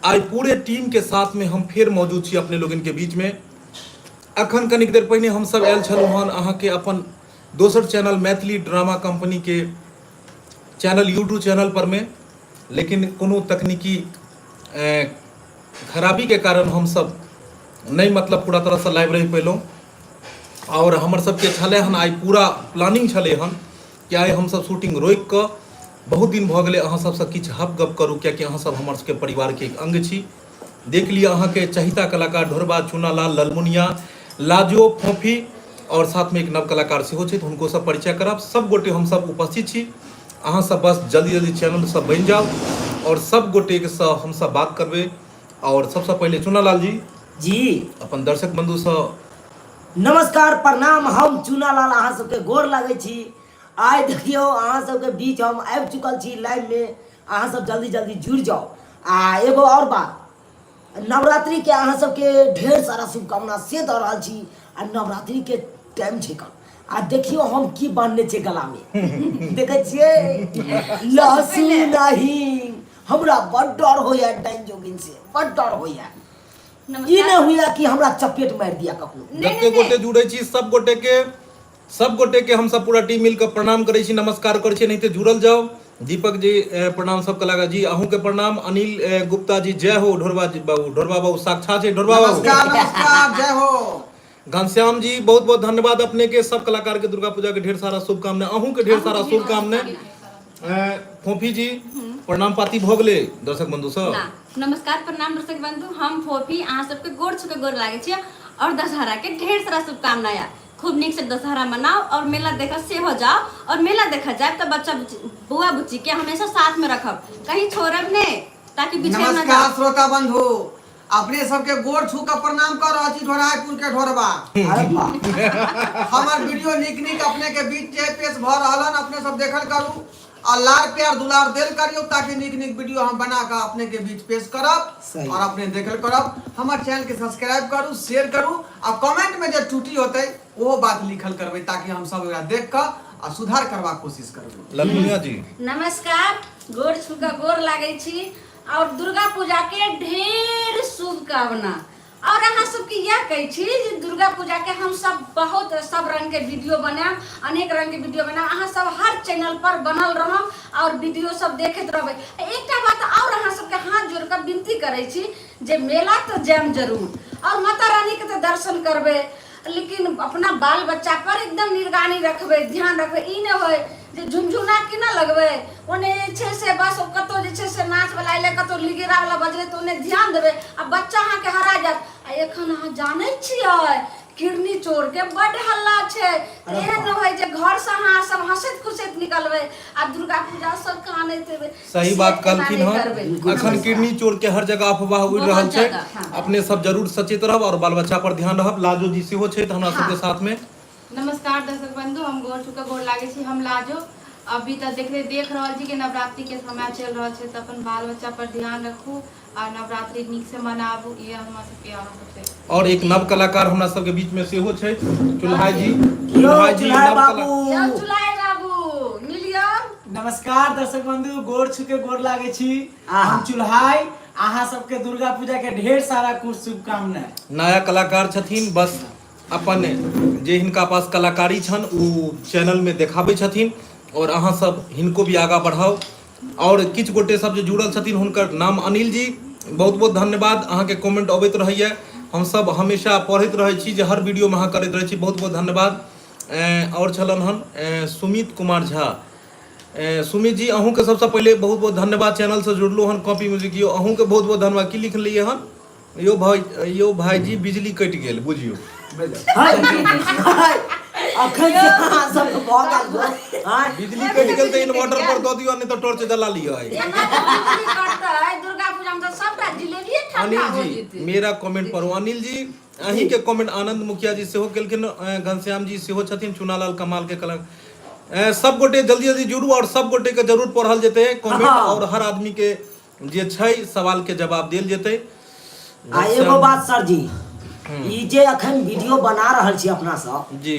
आइ पूरे टीम के साथ में हम फेर मौजूद छी अपने लोगन के बीच में। अखन कनिक देर पहिने हम सब आयल छलहुँ हन अहाँके अपन दोसर चैनल मैथिली ड्रामा कंपनी के चैनल यूट्यूब चैनल पर में, लेकिन कोनो तकनीकी खराबी के कारण हम सब नहीं मतलब पूरा तरह से लाइव रहि पेलहुँ। और हमर सबके छलै हन आइ पूरा प्लानिंग छलै हन कि आइ हमसब शूटिंग रोकि कऽ बहुत दिन भऽ गेलै अहाँ सबसँ किछु हप गप करू, कियाकि अहाँ सब हमर सबके परिवारके एक अंग छी। देख लिअ अहाँके चहिता कलाकार ढोरबा, चूनालाल, ललमुनिया, लाजो, फोफी और साथमे एक नव कलाकार सेहो छथि, हुनको सब परिचय करब। सब गोटे हमसब उपस्थित छी, अहाँ सब बस जल्दी जल्दी चैनल सब बनि जाउ और सब गोटेसँ हमसब बात करबै। और सबसँ पहिले चूनालाल जी जी अपन दर्शक बंधुसँ नमस्कार, प्रणाम। हम चूनालाल अहाँ सबके गोर लागै छी। आइ देखियौ अहाँ सबके बीच हम आबि चुकल छी लाइव में, अहाँ सब जल्दी जल्दी जुड़ि जाउ। आ एगो और बात, नवरात्रि के अहाँ सबके ढेर सारा शुभकामना से दऽ रहल छी। आ नवरात्रि के टाइम छै कन, आ देखियौ हम की बान्हने छियै गला में, देखै छियै लहसुन नहीं। हमरा बड डर होइया डाइन जोगिन से, बड डर होइया। ई नमस्कार। नहि होइया कि हमरा चपेट मारि दिया कखनो। नहि, जते नहि, गोटे नहि। जुड़ै छी सब गोटे के, सब गोटे के हम सब पूरा टीम मिलकर प्रणाम करै छी, नमस्कार करै छी। नहीं जुड़ल जाओ। दीपक जी प्रणाम, सब कलाकार जी अहूँ के प्रणाम। अनिल गुप्ता जी जय हो। ढोरबा जी बाबू, ढोरबा बाबू साक्षात छै ढोरबा बाबू। नमस्कार नमस्कार, जय हो। घनश्याम जी बहुत बहुत धन्यवाद अपने के। सब कलाकार के दुर्गा पूजा के ढेर सारा शुभकामना, अहूँ के ढेर सारा शुभकामना। फोफी जी प्रणाम पाती भऽ गेलै दर्शक बंधु सब। ना, नमस्कार प्रणाम दर्शक बंधु, हम फोफी अहाँ सबके गोर छुके गोर लागै छी और दशहरा के ढेर सारा शुभकामना। या खूब नीक से दशहरा मनाओ और मेला देखऽ सेहो जाओ। और मेला देखऽ जायब तऽ बच्चा बौआ बुच्ची के हमेशा साथ में रखब, कहीं छोड़ब नहीं ताकि बिछड़ ना नमस्कार जाओ। श्रोता बंधु, अपने सबके गोर छू के प्रणाम कर रहल छी ढोरायपुर के ढोरबा। अरे वाह। हमर वीडियो नीक नीक अपने के बीच जे पेश भ रहल हन, अपने सब देखल करू आ लार प्यार दुलार देल करियो ताकि नीक नीक वीडियो हम बना के अपने के बीच पेश करब सही। और अपने देखल करब। हमर चैनल के सब्सक्राइब करू, शेयर करू आ कमेंट में जे त्रुटि होते ओहो बात लिखल करबै ताकि हम सब ओकरा देख के आ सुधार करबाक कोशिश करबै। ललमुनिया जी नमस्कार, गोर छू के गोर लागै छी और दुर्गा पूजा के ढेर शुभकामना। और अहाँ सबके इएह कहै छी जे दुर्गा पूजा के हम सब बहुत सब रंग के वीडियो बनायब, अनेक रंग के वीडियो बनायब। अहाँ सब हर चैनल पर बनल रहब और वीडियो सब देखैत रहबै। एकटा बात और अहाँ सबके हाथ जोड़ कऽ विनती करै छी जे मेला तऽ जायब जरूर और माता रानी के तऽ दर्शन करबै, लेकिन अपना बाल बच्चा पर एकदम निगरानी रखबै, ध्यान रखबै। ई नहि होय जे झुनझुना केना लगबै, ओने जे छै से बस कतहु जे छै से नाचवला अयलै, कतहु लिगेरावला बजलै तऽ ओने ध्यान देबै आ बच्चा अहाँके हरा जायत। आ एखन अहाँ जानै छियै किडनी चोरके बड्ड हल्ला छै, एहन नहि होय जे घरसँ अहाँ सब हँसैत खुसैत निकलबै आ दुर्गा पूजा सब कानैत हेबै। सही से बात एना कहलखिन नहि हन। करबै। अखन किडनी चोर के हर जगह अफवाह उड़ि बहुत रहल छै, ज्यादा, हाँ। अपने सब जरूर सचेत रहब और बाल बच्चा पर ध्यान रहब। लाजो जी सेहो छथि हमरा सबके साथ में। नमस्कार दर्शक बंधु, हम गोर छुके गोर लागै छी। हम लाजो। अभी तऽ देखले देख रहल छी कि नवरात्रि के समय चलि रहल छै, तऽ अपन बाल बच्चा पर ध्यान रखू आ नवरात्रि नीक से मनाबू, इएह हमरा सबके अहाँ सबसे। और एक नव कलाकार हमरा सबके बीच में सेहो छै, चुल्हाई जी। यौ चुल्हाई जी चुल्हाई नव बाबू। कला यौ चुल्हाई बाबू मिलियौ। नमस्कार दर्शक बंधु, गोर छुके गोर लागै छी। आहा। हम चुल्हाई, अहाँ सबके दुर्गा पूजा के ढेर सारा कुछ शुभकामना। नया कलाकार छथिन, बस अपन जे हिनका पास कलाकारी छन उ चैनल में देखाबै छथिन और अहाँ सब हिनको भी आगा बढ़ाउ। और किछु गोटे सब जे जुड़ल छथिन हुनकर नाम अनिल जी, बहुत बहुत धन्यवाद। अहाँके कमेंट अबैत रहैया, हम सब हमेशा पढ़ैत रहै छी जे हर वीडियो में अहाँ करैत रहै छी, बहुत बहुत धन्यवाद। और छलन हन सुमित कुमार झा। सुमित जी अहूँके सबसँ पहिले बहुत बहुत धन्यवाद, चैनल से जुड़लहुँ हन कॉपी म्यूजिक यौ, अहूँके बहुत बहुत धन्यवाद। की लिखलियै हन यौ भाई? यौ भाईजी बिजली कटि गेल बुझियौ। हाय, हाय, अखन से अहाँ सबके भऽ गेल। हाय। बिजली कटि गेल तऽ इन्वर्टर पर दऽ दियौ, नहि तऽ टॉर्च जला लिअ आइ। एना तऽ बिजली कटतै दुर्गा पूजा में तऽ सबटा जिलेबिये ठंडा अनिल हो जी जेतै। मेरा कमेंट पढ़ू। अनिल जी अहीं के कमेंट, आनंद मुखिया जी सेहो केलखिन, घनश्याम जी सेहो छथिन, चुनालाल कमाल के कला। सब गोटे जल्दी जल्दी जुड़ू और सब गोटे के जरूर पढ़ल जेतै कमेंट हाँ। और हर आदमी के जे छै सवाल के जवाब देल जेतै। आ एगो बात सर जी, ई जे अखन वीडियो बना रहल छी अपना सब जी,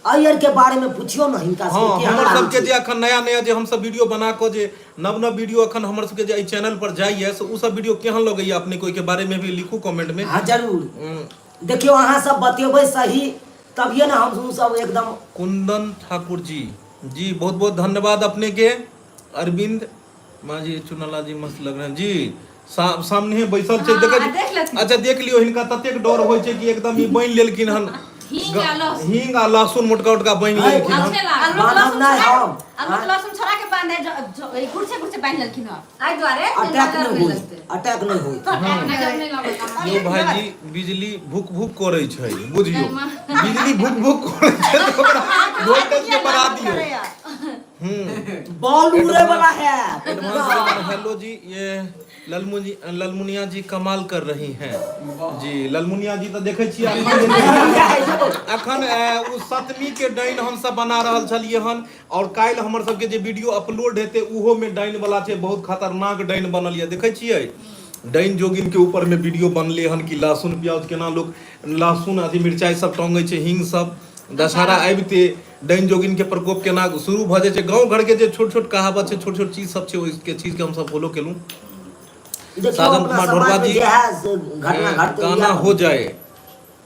एहि आरके बारेमे पुछियौ ने हिनका हँ सबके केहन हमर लागै सबके छै जे अखन नया नया जे हमसब वीडियो बना कऽ जे नव नव वीडियो अखन हमर सबके जे एहि चैनल पर जाइए से ओ सब वीडियो केहन लगैया अपने के ओहिके बारे में भी लिखू कमेंट में। हँ जरूर। देखियौ अहाँ सब बतेबै सही तभिए ने हम सब एकदम। कुंदन ठाकुर जी जी बहुत बहुत धन्यवाद अपने के। अरविंद माँ जी चुनाला जी मस्त लग रहे हैं जी। सामने ही बैसल छै, हाँ, देखै देख लेथिन। अच्छा देख लियौ, हिनका ततेक डर होइ छै कि एकदम ई बान्हि लेलखिन हन। हींग आ लहसुन। हींग आ लहसुन मोटका मोटका बान्हि है, लेलखिन हन। अच्छे लागल। आलू बान्हब लहसुन नहि छोड़ा हम। आलू के लहसुन छोड़ा के बांधे गुड़छे गुड़छे बांध लेलखिन हन। एहि दुआरे जे अटैक नजर नहि नहि होई, लगतै। अटैक नहि होई। नजर नहि लगत। यौ भाईजी बिजली भुक भुक करै छै, बुझियौ बिजली भुक भुक करै छै तऽ ओकरा वोल्टेज के बढ़ा दियौ। बॉल उड़े वाला है। एडवांस हेलो जी, ये ललमुनि ललमुनिया जी कमाल कर रही हैं जी। ललमुनिया जी तऽ देखै छियै अखन अखन ओ सतमी के डाइन हमसब बना रहल छलियै हन, और काल्हि हमर सबके जे वीडियो अपलोड हेतै ओहो में डाइन वाला छै, बहुत खतरनाक डाइन बनल यऽ। देखै छियै डाइन जोगिन के ऊपर में वीडियो बनले हन कि लहसुन प्याज केना लोक लहसुन अथी मिरचाइ सब टंगै छै, हींग सब। दशहरा आबिते डाइन जोगिन के प्रकोप केना शुरू भऽ जाइ छै। गाँव घर के जे छोट छोट कहावत छै, छोट छोट चीज सब छै, ओहिके चीज के हमसब फॉलो केलहुँ। देखियौ साजन अपना कुमार ढोरबा समाज में जी जे है से घटना घटते गाना इएह हो जाए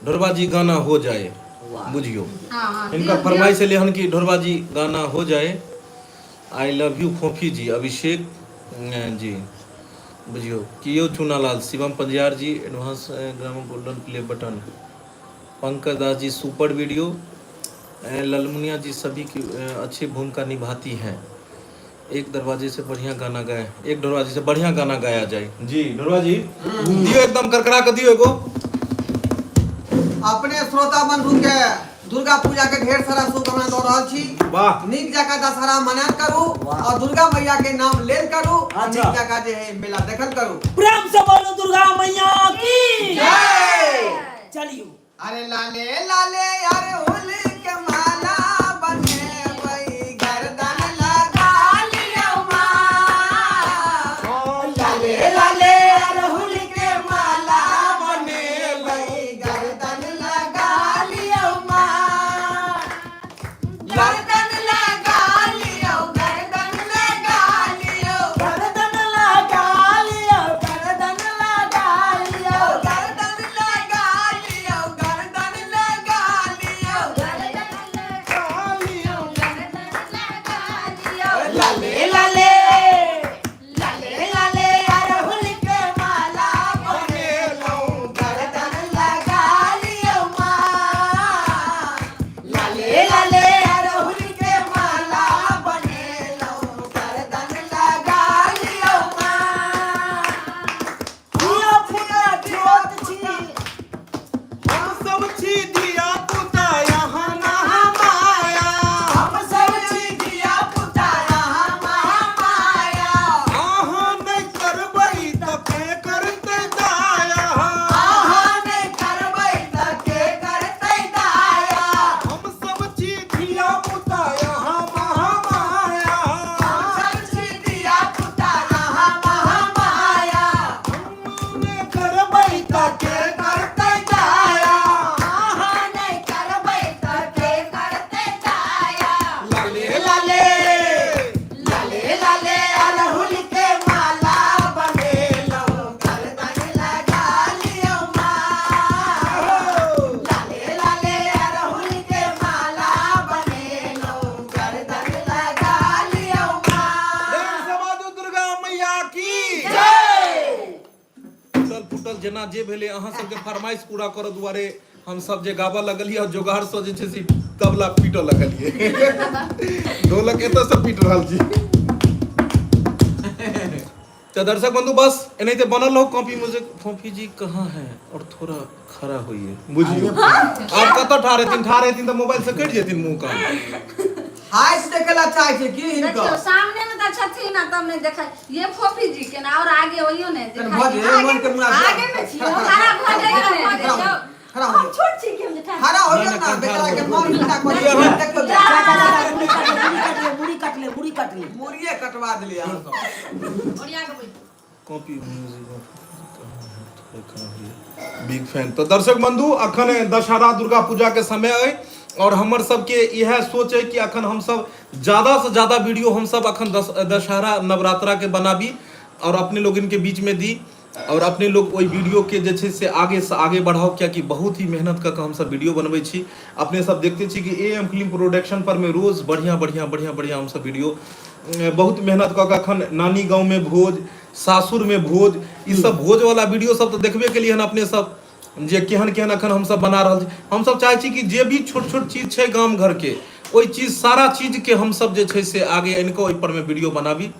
ढोरबा जी, गाना हो जाए, वाह। बुझियौ हाँ हाँ हिनकर दियौ, फरमाइश एलै हन कि ढोरबा जी गाना हो जाए। I love you Phophi ji, Abhishek ji, बुझियौ कि यौ Chunalal, Shivam Panjiyar ji advance ग्राम golden play button, Pankaj Das ji super video, Lalmuniya ji सभी की अच्छी भूमिका निभाती हैं। एक दरवाजे से बढ़िया गाना गाए, एक दरवाजे से बढ़िया गाना गाया जाए जी। ढोरबा जी दियो एकदम करकरा के दियो एगो। अपने श्रोता बंधु के दुर्गा पूजा के ढेर सारा शुभकामना दऽ रहल छी। वाह। नीक जकाँ दशहरा मनायल करू वाह। और दुर्गा मैया के नाम लेल करू। अच्छा। नीक जकाँ जे है मेला देखल करू। प्रेम से बोलो दुर्गा मैया की जय। चलियो। अरे लाले लाले अरे होली के माला बनेबै, गर्दन लगा लियौ माँ। लाले लाले अड़हुल के माला बनेबै, गर्दन लगा लियौ माँ। गर्दन लगा लियौ, गर्दन लगा लियौ, गर्दन लगा लियो, गर्दन लगा लियो, गर्दन लगा लियौ, गर्दन लगा लियौ, लाले लाले लाले लाले अड़हुल के माला बनेलौं, गर्दन लगा लियौ माँ। लाले लाले अड़हुल के माला बनेलौं, गर्दन लगा लियौ माँ। धिया पुता छोट छी, हम सब छी धिया पुता यहाँ महामाया, हम सब छी धिया पुता यहाँ महामाया। अहाँ नहि करबै तऽ के करतै दाया, अहाँ नहि करबै तऽ के करतै दाया। हम सब छी धिया पुता यहाँ महामाया, हम सब छी धिया पुता यहाँ महामाया। हम नहि करबै तऽ के करतै दाया। अहाँ नहि करबै तऽ के करतै दाया। लाले लाले लाले लाले अड़हुल के माला बनेलौं, गर्दन लगा लियौ माँ। लाले लाले अड़हुल के माला बनेलौं, गर्दन लगा लियौ माँ। प्रेम से बाजू दुर्गा मैया की। टूटल फूटल जेना जे भेलै अहाँ सबके फरमाइश पूरा करऽ दुआरे हम सब जे गाबऽ लगलियै, और जोगाड़ से जे छै से तबला पीटऽ लगलियै, ढोलक एतऽ से पीट रहल छी। तऽ दर्शक बंधु बस एनाहिते बनल रहो। कॉपी म्यूजिक फोफी जी कहाँ है और थोड़ा खड़ा होइए, बुझियौ आब कतऽ ठाढ़ हेथिन, ठाढ़ हेथिन तऽ मोबाइल से कटि जेथिन मुँह कान। हाइट देखे ला चाहे छै की देखियौ हिनकर? सामने में तऽ छथिन ना तब नहीं देखा ये फोफी जी के ना, और आगे वही नहीं तनि देखा। भऽ जे मन के मुना आगे में छी, खड़ा खड़ा भऽ जाइए ने। खड़ा हो, खड़ा हो हम छोट छी कि हम जे ठाढ़ खड़ा हो नहि, जाओ ना, नहि, बेचारा के खड़ा मन ठंडा कऽ हो। दियौ। देखियौ चाचा चाचा मुड़ी काट ले, मुड़ी काट ले, मुड़ी काट ले, मुड़िए कटवा देलियै अहाँ सब। ओरिया के बैठ। Copy music big fine. तऽ दर्शक बंधु अखन दशहरा दुर्गा पूजा के समय अइ, आओर हमर सबके इएह सोच अइ कि अखन हमसब ज्यादासँ ज्यादा वीडियो हमसब अखन दशहरा नवरात्राके बनाबी आओर अपने लोगनके बीचमे दी आओर अपने लोग ओहि वीडियोके जे छै से आगेसँ आगे बढ़ाउ, कियाकि बहुत ही मेहनत कऽ कऽ हमसब वीडियो बनबै छी। अपने सब देखते छी कि ए एम फिल्म प्रोडक्शन पर मे रोज बढ़िया बढ़िया बढ़िया बढ़िया हमसब वीडियो बहुत मेहनत कऽ कऽ अखन नानी गाँव में भोज, सासुर में भोज, ई सब भोज वाला वीडियो सब तऽ देखबे केलियै हन अपने सब जे केहन केहन अखन हमसब बना रहल छी। हमसब चाहै छी कि जे भी छोट छोट चीज छै गाम घर के, ओहि चीज सारा चीज के हमसब जे छै से आगे आनि कऽ ओहि पर मे वीडियो बनाबी।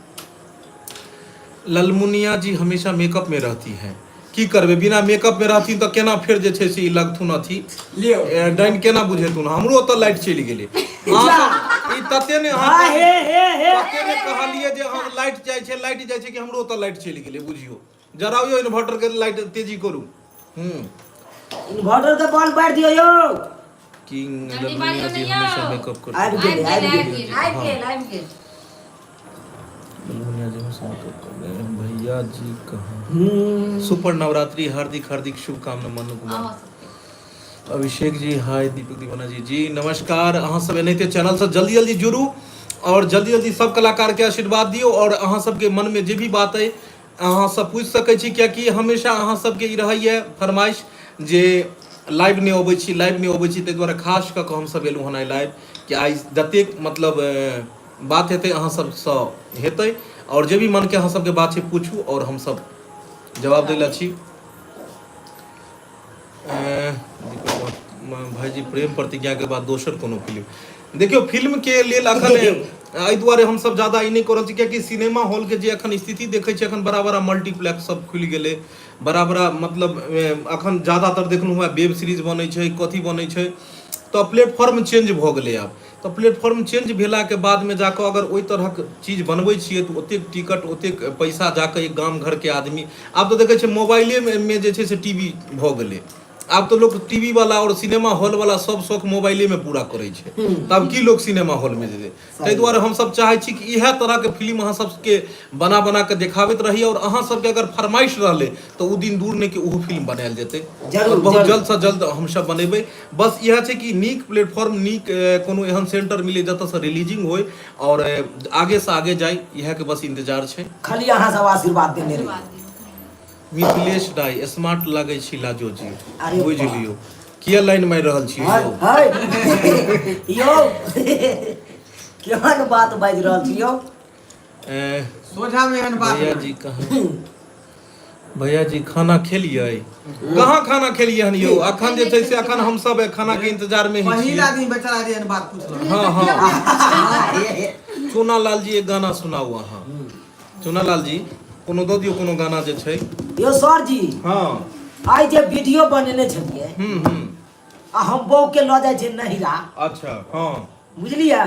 ललमुनिया जी हमेशा मेकअप में रहती हैं, की करबै बिना मेकअप में रहथिन तऽ केना फेर जे छै से ई लगथुन अथी लियौ डाइन केना बुझेथुन। हमरो ओतऽ लाइट चलि गेलै। अहाँ ई तते ने अहाँ हा हे हे हे तते ने कहलियै जे हम लाइट जाइ छै, लाइट जाइ छै कि हमरो ओतऽ लाइट चलि गेलै। बुझियौ जराबियौ इन्वर्टर के लाइट, तेजी करू। इन्वर्टर के बल्ब बारि दियौ यौ। किंग जल्दी ललमुनिया बारियो जी नहि हमेशा यौ। मेकअप करती आबि गेलै आबि आबि गेलै गेल। आबि गेल आबि गेल। ललमुनिया जी हमेशा मेकअप कर रहे हैं। भैया जी कहाँ? सुपर नवरात्रि हार्दिक हार्दिक शुभकामना मनु कुमार। अहाँ सबके अभिषेक जी हाय, दीपक दीवाना जी जी नमस्कार। अहाँ सब एनाहिते चैनल से जल्दी जल्दी जुड़ू और जल्दी जल्दी सब कलाकार के आशीर्वाद दियौ और अहाँ सबके मन में जे भी बात अइ अहाँ सब पूछि सकै छी, कियाकि हमेशा अहाँ सबके ई रहैए फरमाइश जे लाइव नहि अबै छी, लाइव नहि अबै छी, ताहि दुआरे खास कऽ कऽ हमसब एलहुँ हन आइ लाइव कि आइ जतेक मतलब बात हेतै अहाँ सबसँ हेतै और जे भी मनके अहाँ सबके बात छै पूछू और हमसब जवाब दै लए छी। भाईजी प्रेम प्रतिज्ञा के बाद दोसर कोनो फिल्म देखियौ, फिल्म के लेल अखन एहि दुआरे हमसब ज्यादा ई नहि कऽ रहल छी कियाकि सिनेमा हॉल के जे अखन स्थिति देखै छी, अखन बड़ा बड़ा मल्टीप्लेक्स सब खुलि गेलै, बड़ा बड़ा मतलब अखन ज्यादातर देखलहुँ हेँ वेब सीरीज बनै छै, कथी बनै छै, तऽ प्लेटफॉर्म चेंज भऽ गेलै आब। तऽ प्लेटफॉर्म चेंज भेलाके बादमे जाकऽ अगर ओहि तरहक चीज बनबै छियै तऽ ओतेक टिकट ओतेक पैसा जाकऽ एक गाम घरके आदमी आब तऽ देखै छियै मोबाइलेमे जे छै से टी वी भऽ गेलै। आब तऽ लोक टी वी वाला आओर सिनेमा हॉल वाला सब शौक मोबाइलेमे पूरा करै छै, तब की लोक सिनेमा हॉलमे जेतै? ताहि दुआरे हमसब चाहै छी कि इएह तरहके फिल्म अहाँ सबके बना बना कऽ देखाबैत रही आओर अहाँ सबके अगर फरमाइश रहलै तऽ ओ दिन दूर नहि कि ओहो फिल्म बनायल जेतै। जरूर, बहुत जरूर। जल्दसँ जल्द हमसब बनेबै। बस इएह छै कि नीक प्लेटफॉर्म, नीक कोनो एहन सेंटर मिले जतऽसँ रिलीजिंग होय आओर आगेसँ आगे जाय, इएहके बस इंतजार छै। खाली अहाँ सब आशीर्वाद देने रहियै। आशीर्वाद दियौ। मिथिलेश राय स्मार्ट लागै छी लाजो जी। अरे बुझि वाह। लियौ किया लाइन मारि रहल छी हाय यौ। हाय यौ केहन बात बाजि रहल छी यौ। सोझा में एहन बात भैया नहि। जी कहाँ? भैया जी खाना खेलियै? कहाँ खाना खेलियै हन यौ? अखन जे छै से अखन हम सब खाना के इंतजार में ही पहिल छियै। आदमी बेचारा जे एहन बात पूछलक। हाँ हाँ चूना लाल जी एक गाना सुनाउ अहाँ। चूना लाल जी कोनो दऽ दियौ कोनो गाना जे छै। यौ सर जी हाँ आइ जे वीडियो बनेने छलियै हम्म हम्म आ हम बहू के लऽ जाइ छै नहिरा। अच्छा हाँ बुझलियै?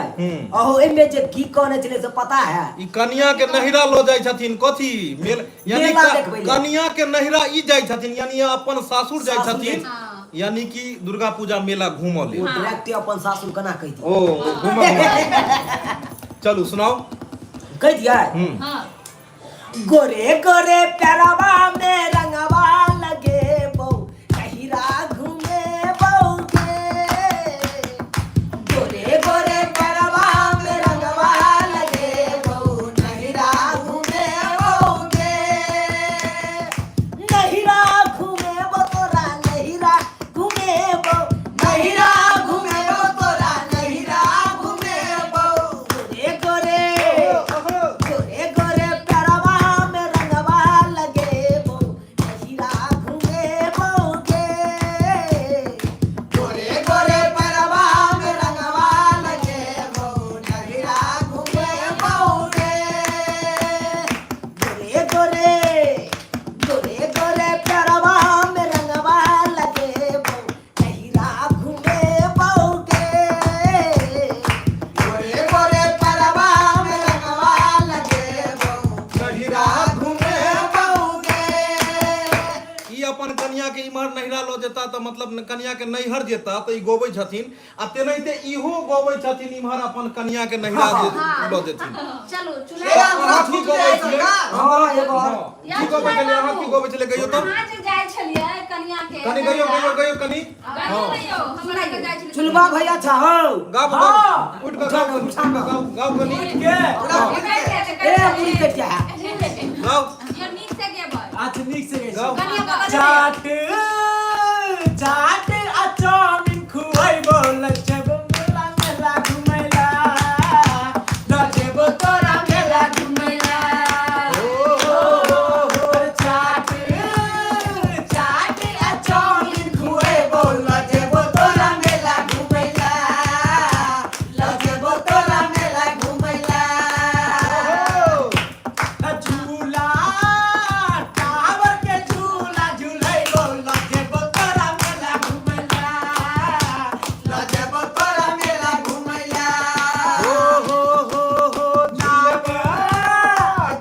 अहो एहिमे जे की कहने छलै से पता है? ई कनिया के नहिरा लऽ जाइ छथिन कथी मेल यानी मेला देखबै लए। कनिया के नहिरा ई जाइ छथिन यानी अपन सासुर जाइ सासुर छथिन जाइ यानी कि दुर्गा पूजा मेला घूमऽ लेल। ओ डायरेक्टे अपन सासुर केना कहि दियै? ओ घूमऽ चलू सुनाउ। कहि दियै? हाँ। गोरे गोरे पैरवा में रंगवा लगे बऊ नहिरा घूमे बऊ के। गोरे गोरे पैरवा में रंगवा लगे बऊ नहिरा घूमे बऊ के। नहिरा घूमे बऊ तोरा नहिरा घूमे बऊ नहिरा घूमे बऊ तोरा नहिरा घूमे बऊ। गोरे गोरे गोरे गोरे पैरवा में रंगवा लगे बऊ नहिरा घूमे बऊ के। गोरे गोरे पैरवा में रंगवा लगे बऊ नहिरा घूमे बऊ के। गोरे गोरे गोरे गोरे पैरवा में रंगवा लगे बऊ नहिरा घूमे बऊ के। गोरे गोरे परवा में रंगवा लगे बऊ नहिरा घूमे बऊ के। ई अपन कनिया के इम्हर नहिरा लऽ जेता तऽ मतलब कनिया के नैहर जेता तऽ ई गबै छथिन आ तेनाहिते इहो गबै छथिन इम्हर अपन कनिया के नहिरा लऽ जेथिन। चलू ए, चुनाव हमरा अहाँ की छूट गबै जाय छियै? सरकार। हाँ, एगो और। की गबै छलियै? अहाँ की गबै छलियै कहियौ तऽ? अहाँ जे जाइ छलियै कनिया के कनी गइयो गइयो गइयो कनी। गाइयो गइयो, हमरा के जाइ छलै। चुनबा भैया छा हो। गाओ गाओ, उठ कऽ गाओ, उठ कऽ गाओ, गाओ कनी। के पूरा मिल के। ए मुड़ी कट जा। गाओ। यो नीक से गेबै। अच्छा, नीक से गै। गाओ। कनिया बगल में। चाट चाट आ चाउमिन खुआइबो, लचबो मेला मेला घुमैला, लचबो तोरा मेला घुमैला। ओ हो हो हो। चाट चाट आ चाउमिन खुआइबो, लचबो तोरा मेला घुमैला, लचबो तोरा मेला घुमैला। झूला टावर के झूला झूलैबो, लजेबो तोरा मेला घुमैला, लजेबो तोरा मेला घुमैला। हो हो हो हो, झूलबा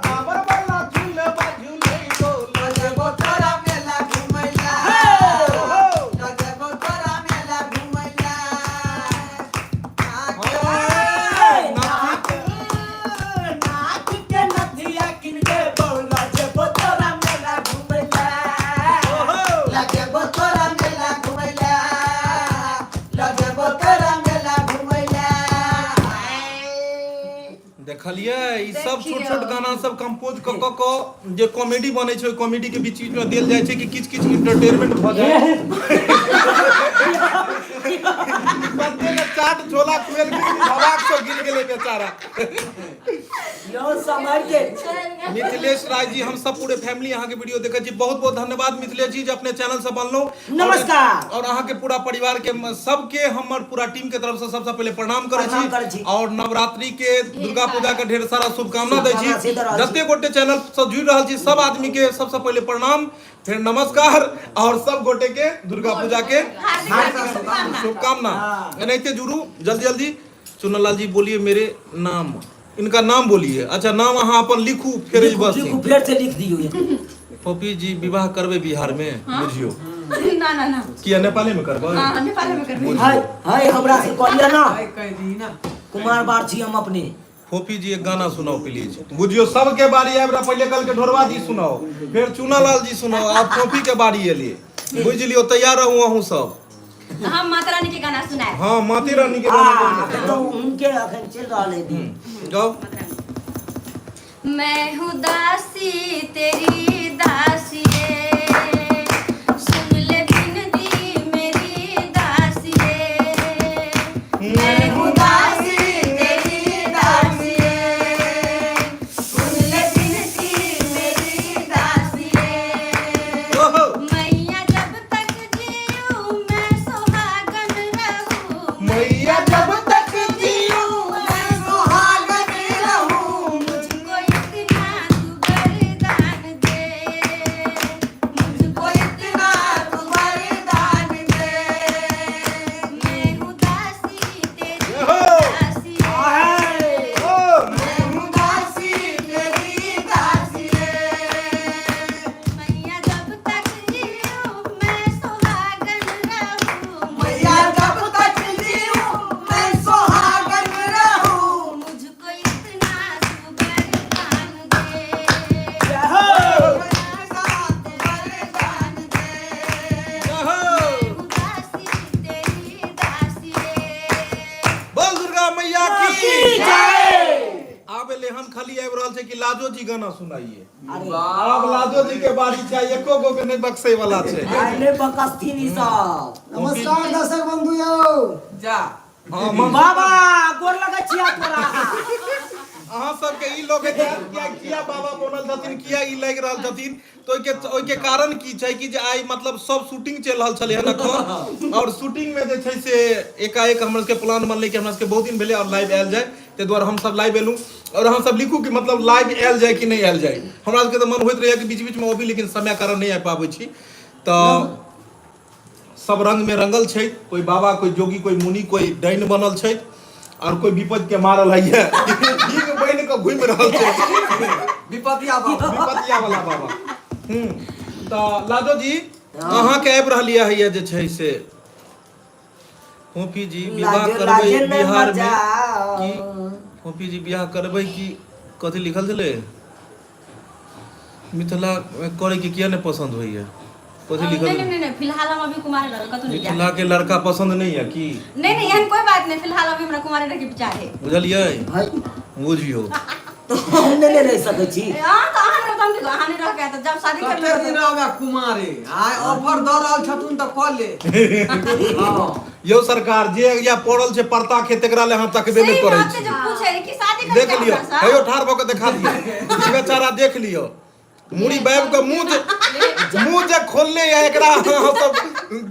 टावर वाला झूलबा झूलैबो, लजेबो तोरा मेला घुमैला, हो। लजेबो तोरा मेला घुमैला। नाक नाक के नथिया किन देबो, लजेबो तोरा मेला घुमैला, लजेबो तोरा मेला घुमैला, लजेबो तोरा मेला घुमैला। देखलियै, ई सब छोट छोट गाना सब कंपोज क क क जे कॉमेडी बनै छै, ओहि कॉमेडी के बीच बीच में देल जाइ छै कि किछ किछ इंटरटेनमेंट भऽ जाय। बच्चे के चाट छोला खुएल के हवाक से गिर गेलै बेचारा। यो समर के। मिथिलेश राय जी, हम सब पूरे फैमिली अहाँ के वीडियो देखै छी। बहुत बहुत धन्यवाद मिथिलेश जी जे अपने चैनल से बनलहुँ। नमस्कार। और अहाँ के पूरा परिवार के सबके हमर पूरा टीम के तरफ से सबसे पहले प्रणाम करै प्रणाम करै छी छी। और नवरात्रि के, दुर्गा पूजा के ढेर सारा शुभकामना दै शुभकामना छी। से दऽ रहल छी। जते गोटे चैनल से जुड़ि रहल छी, सब आदमी के सबसे पहले प्रणाम, फिर नमस्कार और सब गोटे के दुर्गा पूजा के हार्दिक हार्दिक शुभकामना। शुभकामना। हाँ। एनाहिते जुड़ू जल्दी जल्दी। चुन्नलाल जी बोलिए मेरे नाम, इनका नाम बोलिए। अच्छा, नाम अहाँ अपन लिखू फेर। लिखू, बस। लिखू, फेर से लिख दियौ। पपी जी, विवाह करबै बिहार में, बुझियो? ना ना ना। किया, नेपाले में करबै? हाँ, नेपाल में करबै। हाय हाय, हमरा से कहलिए ना। कहि कहि दी ना। कुमार बार छी हम अपने। फोफी जी, एक गाना सुनाओ प्लीज। बुझियो, सबके बारी आबि रहा। पहिले कल के ढोरवा जी सुनाओ, फिर चुनालाल जी सुनाओ, आब फोफी के बारी एलिए। बुझि लियौ, तैयार रहू अहूँ सब। हम माता रानी के गाना सुनाए। हाँ, माते रानी के आ गाना। अखन तो उनके अखन चलि रहल है दिन। गाओ। मैं हूँ दासी तेरी दासी रे, सुन ले बिनती मेरी दासी रे। मैं हूँ दासी तेरी दासी रे, सुन ले बिनती मेरी दासी रे। ओहो। मैया जब तक जीऊँ मैं सुहागन रहूँ। मैया जब तक जीऊँ मैं सुहागन रहूं। मुझको इतना तू वरदान दे, मुझको इतना तू वरदान दे। मैं हूँ दासी तेरी हो। दासी आहे। ओ। मैं हूँ दासी तेरी दासी रे। मैया जब तक जीऊँ मैं सुहागन रहूँ। मैया जब तक जीऊँ मैं सुहागन रहूं। मुझको इतना तू वरदान दे। जय हो। इतना तू वरदान दे। ओहो। मैं हूँ दासी तेरी दासी रे। बोल दुर्गा मैया की जय। आब एलै हन, खाली आबि रहल छै कि लाजो जी गाना सुनाइए। अरे। आब लाजो जी के बारी छै, एको गो के नहि बक्सै वाला छै। आइ नहि बकसथिन ई सब। नमस्कार दर्शक बंधु यौ। जा। हाँ, बाबा, गोर लगै छिया तोरा। अहाँ सबके ई लोग किया किया बाबा बनल छथिन, किया ई लागि रहल छथिन, तऽ ओहिके कारण की छै कि जे आइ मतलब सब शूटिंग चलि रहल छलै हन एखन और शूटिंग में जे छै से एकाएक हमर सबके प्लान बनलै कि हमरा सबके बहुत दिन भेलै और लाइव आयल जाय। ताहि दुआरे हमसब लाइव एलहुँ और अहाँ सब लिखू कि मतलब लाइव आयल जाय कि नहि आयल जाय। हमरा सबके तऽ मन होइत रहैए कि बीच बीचमे अबी, लेकिन समय कारण नहि आबि पाबै छी। तऽ सब रंग में रंगल छै, कोई बाबा, कोई जोगी, कोई मुनि, कोई डाइन बनल छै और कोई विपद के मारल है, भीख बनि के घूमि रहल छै। विपतिया बाबा। विपतिया वाला बाबा। तऽ लादो जी, अहाँके आबि रहल यऽ हैया जे छै से फोफी जी विवाह लाजे करबै लाजे नहि बिहार में मजाओ। की फोफी जी बियाह करबै की कथी लिखल छलै? मिथिला करे के किया नहि पसंद होइया? कथी नहीं लिखल नहीं नहीं नहीं, फिलहाल हम अभी कुमारे रहबै, कतौ नहीं जाए। मिथिला के लड़का पसंद नहीं है की? नहीं नहीं, एहन कोई बात नहीं, फिलहाल अभी हमरा कुमारे रह के विचार है। बुझलियै? भाई बुझियौ। तो हम नहि ने रहि सकै छी। हाँ तो अहाँ रहब तऽ हम की कहब? अहाँ नहीं रह के तऽ जब शादी कर कते लेबै दिन तऽ- रहबै कुमारे? आइ ऑफर दऽ रहल छथुन तऽ कऽ ले। हँ। यौ सरकार, जे या पड़ल छै परता खेत एकरा ले अहाँ तकबे नहि सही करै बात छै छी। जे पूछे कि शादी कर देख लियौ, हेयौ ठाढ़ भऽ कऽ देखा दियौ ई बेचारा, देख लियौ मुड़ी बाबि कऽ मुँह जे खोलने या एकरा अहाँ सब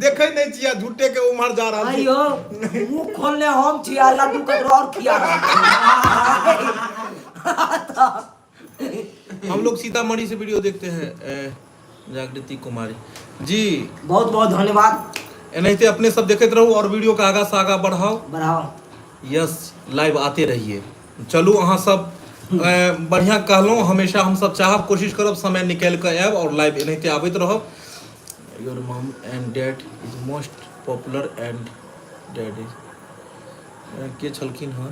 देखै नहि छियै, झूठे के उम्हर जा रहल छी। आइयो मुंह खोलने हम छी आ लड्डू ककरो और खिया रहल छी। हम लोग सीतामढ़ी से वीडियो देखते हैं, जागृति कुमारी जी। बहुत बहुत धन्यवाद। एनाहिते अपने सब देखैत रहू और वीडियो के आगा से आगा बढ़ाओ। बढ़ाओ। यस, लाइव आते रहिए। चलू, अहाँ सब बढ़िआँ कहलहुँ। हमेशा हमसब चाहब, कोशिश करब समय निकालि कऽ आयब और लाइव एनाहिते आबैत रहब। Your mom and dad is most popular and dad is के छलखिन हँ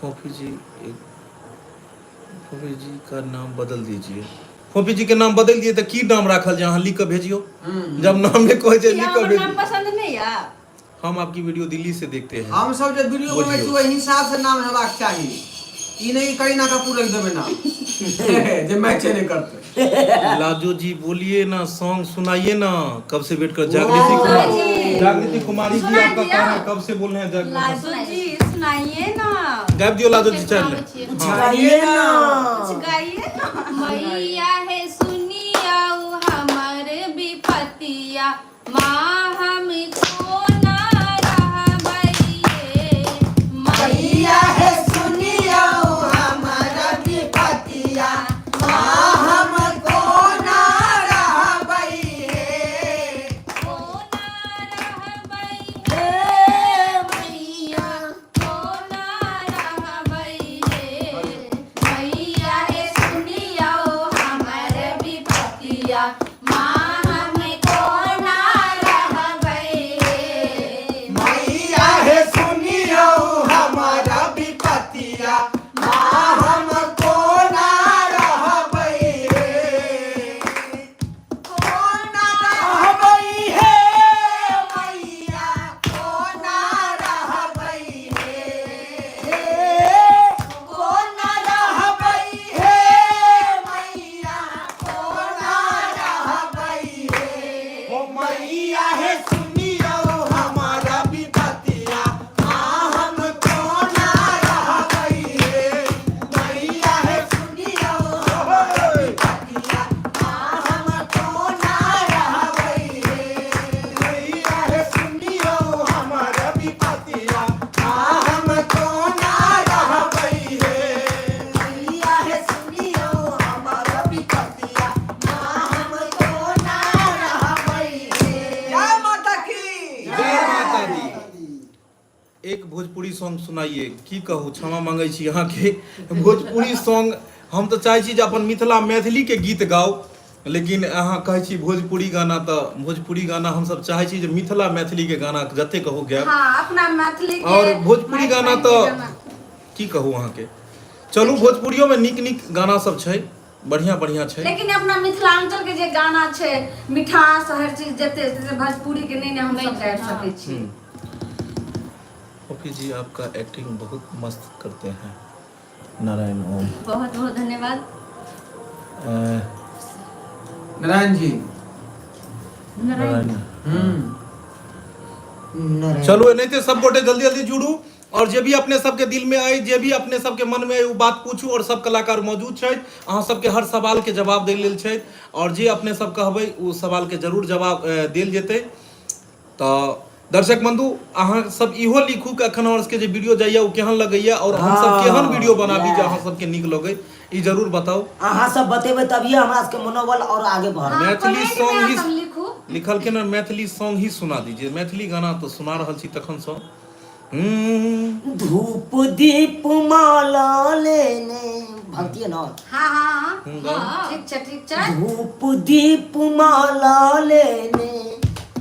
फोफी जी। एक फोफी जी का नाम बदल दीजिए। फोफी जी के नाम बदल दिए तऽ की नाम राखल जाय? अहाँ लिख कऽ भेजियौ। जब नामे कहै छै, कि लिख कऽ हमर नाम भेजियौ। पसंद नहीं है? हम आपकी वीडियो दिल्ली से देखते हैं। हम सब जे वीडियो बनबै छी बुझियौ। ओहि हिसाब से नाम हेबाक चाही। ई नहि करीना कपूर रखि देबै नाम जे मैचे नहि करतै। लाजो जी, बोलिए ना, सॉन्ग सुनाइए ना, कब से वेट कर। जागृति कुमारी, जागृति कुमारी जी। सुना आपका दिया। कहाँ है? कब से बोल रहे हैं जागृति। लाजो जी, सुनाइए ना। गायब दियो लाजो जी, चल। सुनाबै छियै। कुछ गाइए ना। कुछ गाइए ना। मैया हे सुनिया हमर विपतिया, माँ हम कोना रहबैये। मैया हे सुनियो हमारा विपतिया, माँ हम कोना रहबैये। कोना रहबैये। हे मैया। कोना रहबैये। मैया हे सुनियो हमर विपतिया, माँ हम कोना रहबैये। मैया हे सुनियो हमारा विपतिया, माँ हम कोना रहबैये। कोना रहबैये मैया, कोना रहबैये। कोना रहबैये मैया, कोना रहबैये। ओ मैया हे सुनियो हमारा विपतिया, माँ हम कोना रहबैये। मैया हे सुनियो हमारा विपतिया, माँ हम कोना रहबैये। मैया हे सुनियो हमारा विपतिया, माँ हम कोना रहबैये। मैया हे सुनियो हमारा विपतिया, माँ हम कोना रहबैये। जय माता की। जय माता दी। एक भोजपुरी सॉन्ग सुनाइए। की कहू, क्षमा मांगै छी अहाँके, भोजपुरी सॉन्ग हम तऽ चाहै छी जे अपन मिथिला मैथिलीके गीत गाउ, लेकिन अहाँ कहै छी भोजपुरी गाना, तऽ भोजपुरी गाना हमसब चाहै छी जे मिथिला मैथिलीके गाना जते कहू गायब। हाँ, अपना मैथिली के और भोजपुरी माइक गाना माइक के तऽ गाना। की कहू अहाँके, चलू भोजपुरियोमे नीक नीक गाना सब छै, बढ़िया बढ़िया छै। लेकिन अपना मिथिलांचल के जे गाना छै, मिठास हर चीज जते से भोजपुरी के नहीं ने हम सब गाबि सकै छी। ओके जी, आपका एक्टिंग बहुत मस्त करते हैं, नारायण ओम। बहुत बहुत धन्यवाद। नारायण जी। नारायण। हम्म। चलू, एनाहिते सब गोटे जल्दी जल्दी जुड़ू और जे भी अपने सबके दिल में आई, जे भी अपने सबके मन में आई, ओ बात पूछू और सब कलाकार मौजूद छथि, अहाँ सबके हर सवाल के जवाब दै लेल छथि और जे अपने सब कहबै ओ सवाल के जरूर जवाब देल जेतै। तऽ दर्शक बंधु, अहाँ सब इहो लिखू कि अखन हमर सबके जे वीडियो जाइए ओ केहन लगैया और हमसब केहन वीडियो बनाबी जे अहाँ सबके नीक लगै, ई जरूर बताउ। अहाँ सब बतेबै तभिए हमरा सबके मनोबल और आगे बढ़त। हाँ, मैथिली कमेंट में सॉन्ग अहाँ ही सब लिखू। लिखलखिन हँ, मैथिली सॉन्ग ही सुना दीजिए। मैथिली गाना तऽ सुना रहल छी तखनसँ। धूप दीप माला लेने भक्ति है ना? हाँ हाँ हाँ। गाउ। ठीक छै, ठीक छै। धूप दीप माला लेने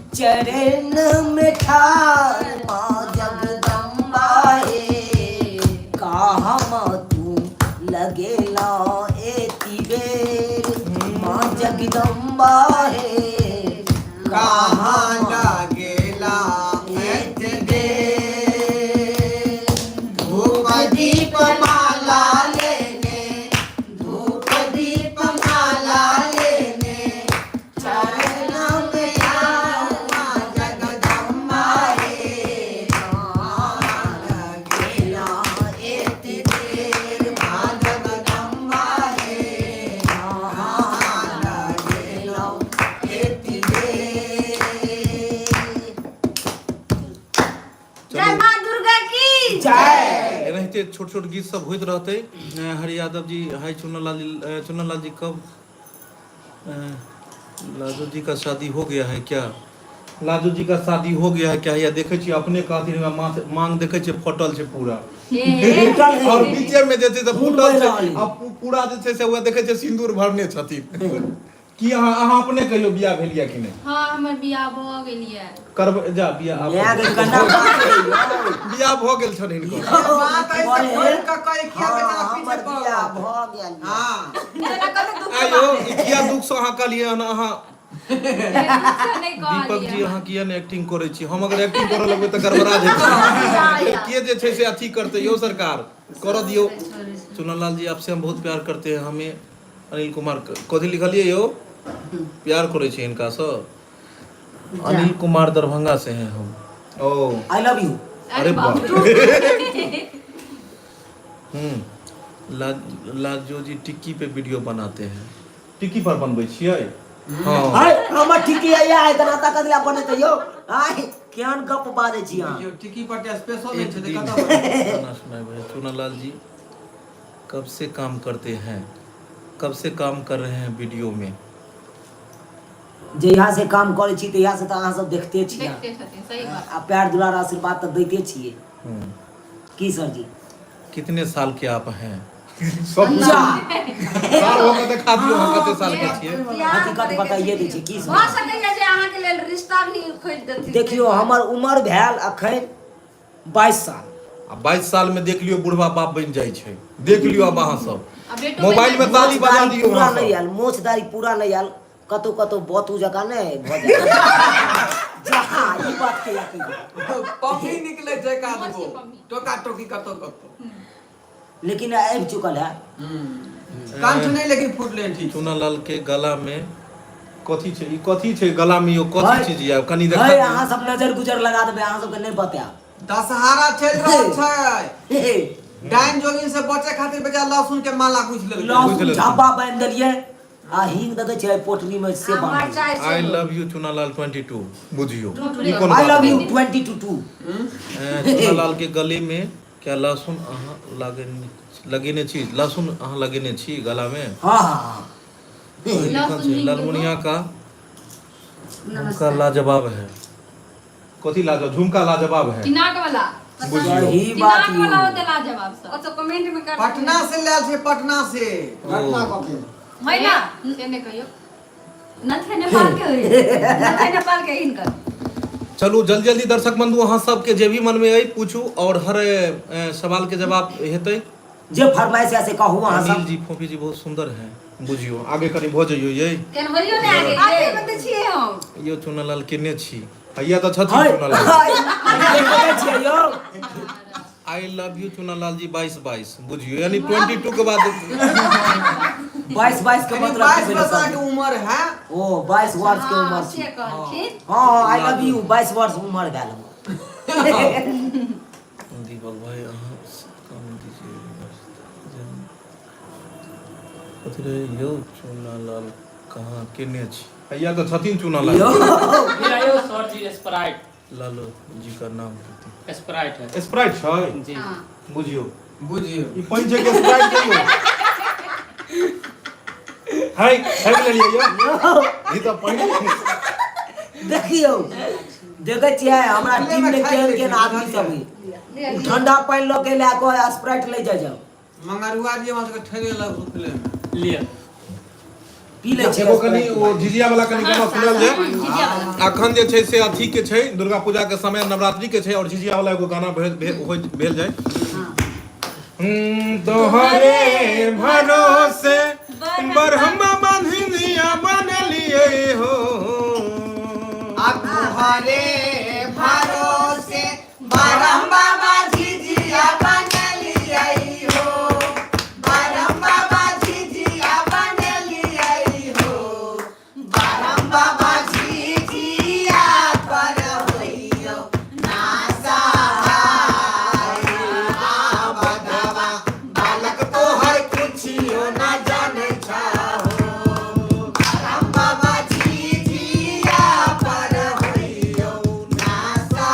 चरण में ठार माँ जगदम्बा हे, कहाँ तू लगेला एती बेर माँ जगदम्बा हे। एनाहिते छोट छोट गीत सब होइत रहतै। हरि यादव जी हाय, चुन्नलाल जी, चुन्नलाल जी कब लाजो जी का शादी हो गया है क्या? लाजो जी का शादी हो गया है क्या? या देखै छी अपने कहथिन हमरा माथ मांग देखै छियै फटल छै पूरा और बीचे में जे छै से खून फूटल बहि छै रहल आ पूरा जे छै से वएह देखै छियै सिन्दूर भरने छथिन। की अहाँ अहाँ अपने कहियो बियाह भेल यऽ कि नहि? हाँ, हमर बियाह भऽ गेल यऽ। करबै जा बियाह आब माय गे कन्ना बात है यौ। बियाह भऽ गेल छनि हिनकर। बात ऐसे बोले, खोल कऽ कहि किया हाँ, बेचारा पीछे हमर पड़ल बियाह रहतै। भऽ गेल यऽ। हाँ जेना कते दुःख के आइयो बात ई किया दुख से अहाँ कहलियै हन अहाँ? है, नहि दीपक जी कहलियै। अहाँ किया ने एक्टिंग करै छी? हम अगर एक्टिंग करऽ लगबै तऽ गड़बड़ा जेतै। के जे छै से अथी करतै यौ सरकार करऽ दियौ। चुन्नलाल जी आपसे हम बहुत प्यार करते हैं हमें अनिल कुमार कथी लिखलियै यौ? प्यार करै छी हिनकासँ। अनिल कुमार दरभंगा से हैं हम। ओ I love you. अरे बाप रे। हम्म लाजो जी टिक्की पे वीडियो बनाते हैं। टिक्की पर बनबै छियै? हँ। हाय हमर टिक्की आया है तना ताकत ला बने यौ। आय केहन गप बाजै छी अहाँ? यौ टिकी पर स्पेशल नहि एक छै तऽ दिन कतऽ बनतै? गाना सुनाए भैया। चुनालाल जी कब से काम करते हैं, कब से काम कर रहे हैं वीडियो में? जहिया से काम करै छी तहिया से तऽ अहाँ सब देखते छी। देखते छथिन, सही बात। आ प्यार दुलार आशीर्वाद तऽ दैते छियै। की सर जी? कितने साल के आप हैं? सब जा साल हो के देखा दियौ अहाँ कते साल के छियै। हकीकत बताइए दै छी की भऽ सर? सकैया जे अहाँके लेल रिश्ता भी खोजि देथिन। देखियौ हमर उमर भेल अखन 22 साल। आ 22 साल में देख लियौ बुढ़वा बाप बनि जाइ छै। देख लियौ आब अहाँ सब आ बेटो मोबाइल में ताली बजा मोछ दाढ़ी दियौ पूरा अहाँ नहि सब। आयल, मोछ दाढ़ी पूरा नहि आयल, कतौ कतौ बतू जकाँ नहि भऽ जाइ जा। ई बात के कहियौ पम्मी निकलै छै काज मोछ के गो पम्मी। टोका टोकी कतौ कतौ। लेकिन आबि चुकल है। कंठ नहीं लेकिन फुटले ठीक। चुनालाल के गला में कथी छै? ई कथी छै गला में? यौ कथी है, चीज या कनी देखा है दियौ। अहाँ सब नजर गुजर लगा देबै, अहाँ सबके नहि बतायब। दशहरा चलि रहल छै, डाइन जोगिन से बचे खातिर बेचारा लहसुन के माला गुछ लेलकै। लहसुन लेलखिन। झब्बा बान्हि देलियै आ हींग देखै छियै पोटरी में से आ बान्हि मरचाइ आई सेहो। लव you Chunalal 22 बुझियो ई कोन I बात लव यू भेल? 22 टू। चुनालाल के गले में क्या लहसुन अहाँ लगेने छी? लहसुन अहाँ लगेने छी गला में? हाँ हाँ हाँ। लिखल लहसुन छै हींग ललमुनिया का झुमका लाजवाब है। कथी लाजवाब? झुमका लाजवाब है। किनाक वाला। बुझियो सही बात किनाक वाला यौ। होते लाजवाब सब। ओतऽ कमेंट में कर। पटना से लायल छै, पटना से। ओ है ना? से नहि कहियौ। नथे नेपाल के होई, नथे नेपाल के हिनकर। चलू जल्दी जल्दी दर्शक बंधु अहाँ सबके जे भी मन में अइ पूछू और हर सवाल के जवाब हेतै। जे फरमाइश है से कहू अहाँ अनिल सब। जी फोफी जी बहुत सुंदर हैं बुझियो आगे कनी भऽ जइयो यै। केनहरियो ने आगे आगे ये। बतै छियै हम। यो चुनालाल केने छी? हैया तऽ छथिन हाय चुनालाल। हाय देखै छियै यौ। I love you Chunalal ji 22 22 बुझियो यानी 22 के बाद 22 22 के यानी मतलब की 22 भेलै वर्ष सर? के उम्र है। ओ 22 वर्ष के उम्र हाँ, छी। से कहलखिन। हाँ हाँ I love you 22 वर्ष उम्र भेल हमर। दीपक भाई अहाँ काम दीजिए कथी रहे यौ? चुनालाल कहाँ केने छी? हैया तऽ छथिन चुनालाल। यौ मेरा यो सर जी स्प्राइट। लालू जी का नाम कथी? स्प्राइट है। स्प्राइट छै जी। हाँ। बुझियो बुझियो ई पानि छै कि स्प्राइट छै यौ? है है लेलियै यौ ई तऽ पानि छै। देखियौ देखै छियै हमरा टीम में केहन केहन आदमी सब है। लिअ, लिअ। ठंडा पानि लऽ के लए कऽ स्प्राइट ले जाइ जाउ। मंगरुआ जी हमरा सबके ठेले लग सुतले में। लिअ पी लै छियै एगो कनि स्प्राइट। ओ झिझिया वाला कनि गाना सुनायल जाय। झिझिया वाला। अखन जे छै से अथी के छै दुर्गा पूजा के समय नवरात्रि के छै और झिझिया वाला एगो गाना भेल भेल होइत- भेल जाय। तोहरे भरोसे बरहमा बांधिनिया बनलिए हो। आ तोहरे भरोसे बारह बाबा झिझिया बनलियै हो, बारह बाबा झिझिया बनलियै हो, बारह बाबा झिझिया पर होइयो ना सहाय। आ बधवा बालक तोहर कुछियो ना जानै छहो, बारह बाबा झिझिया पर होइयो ना सहाय।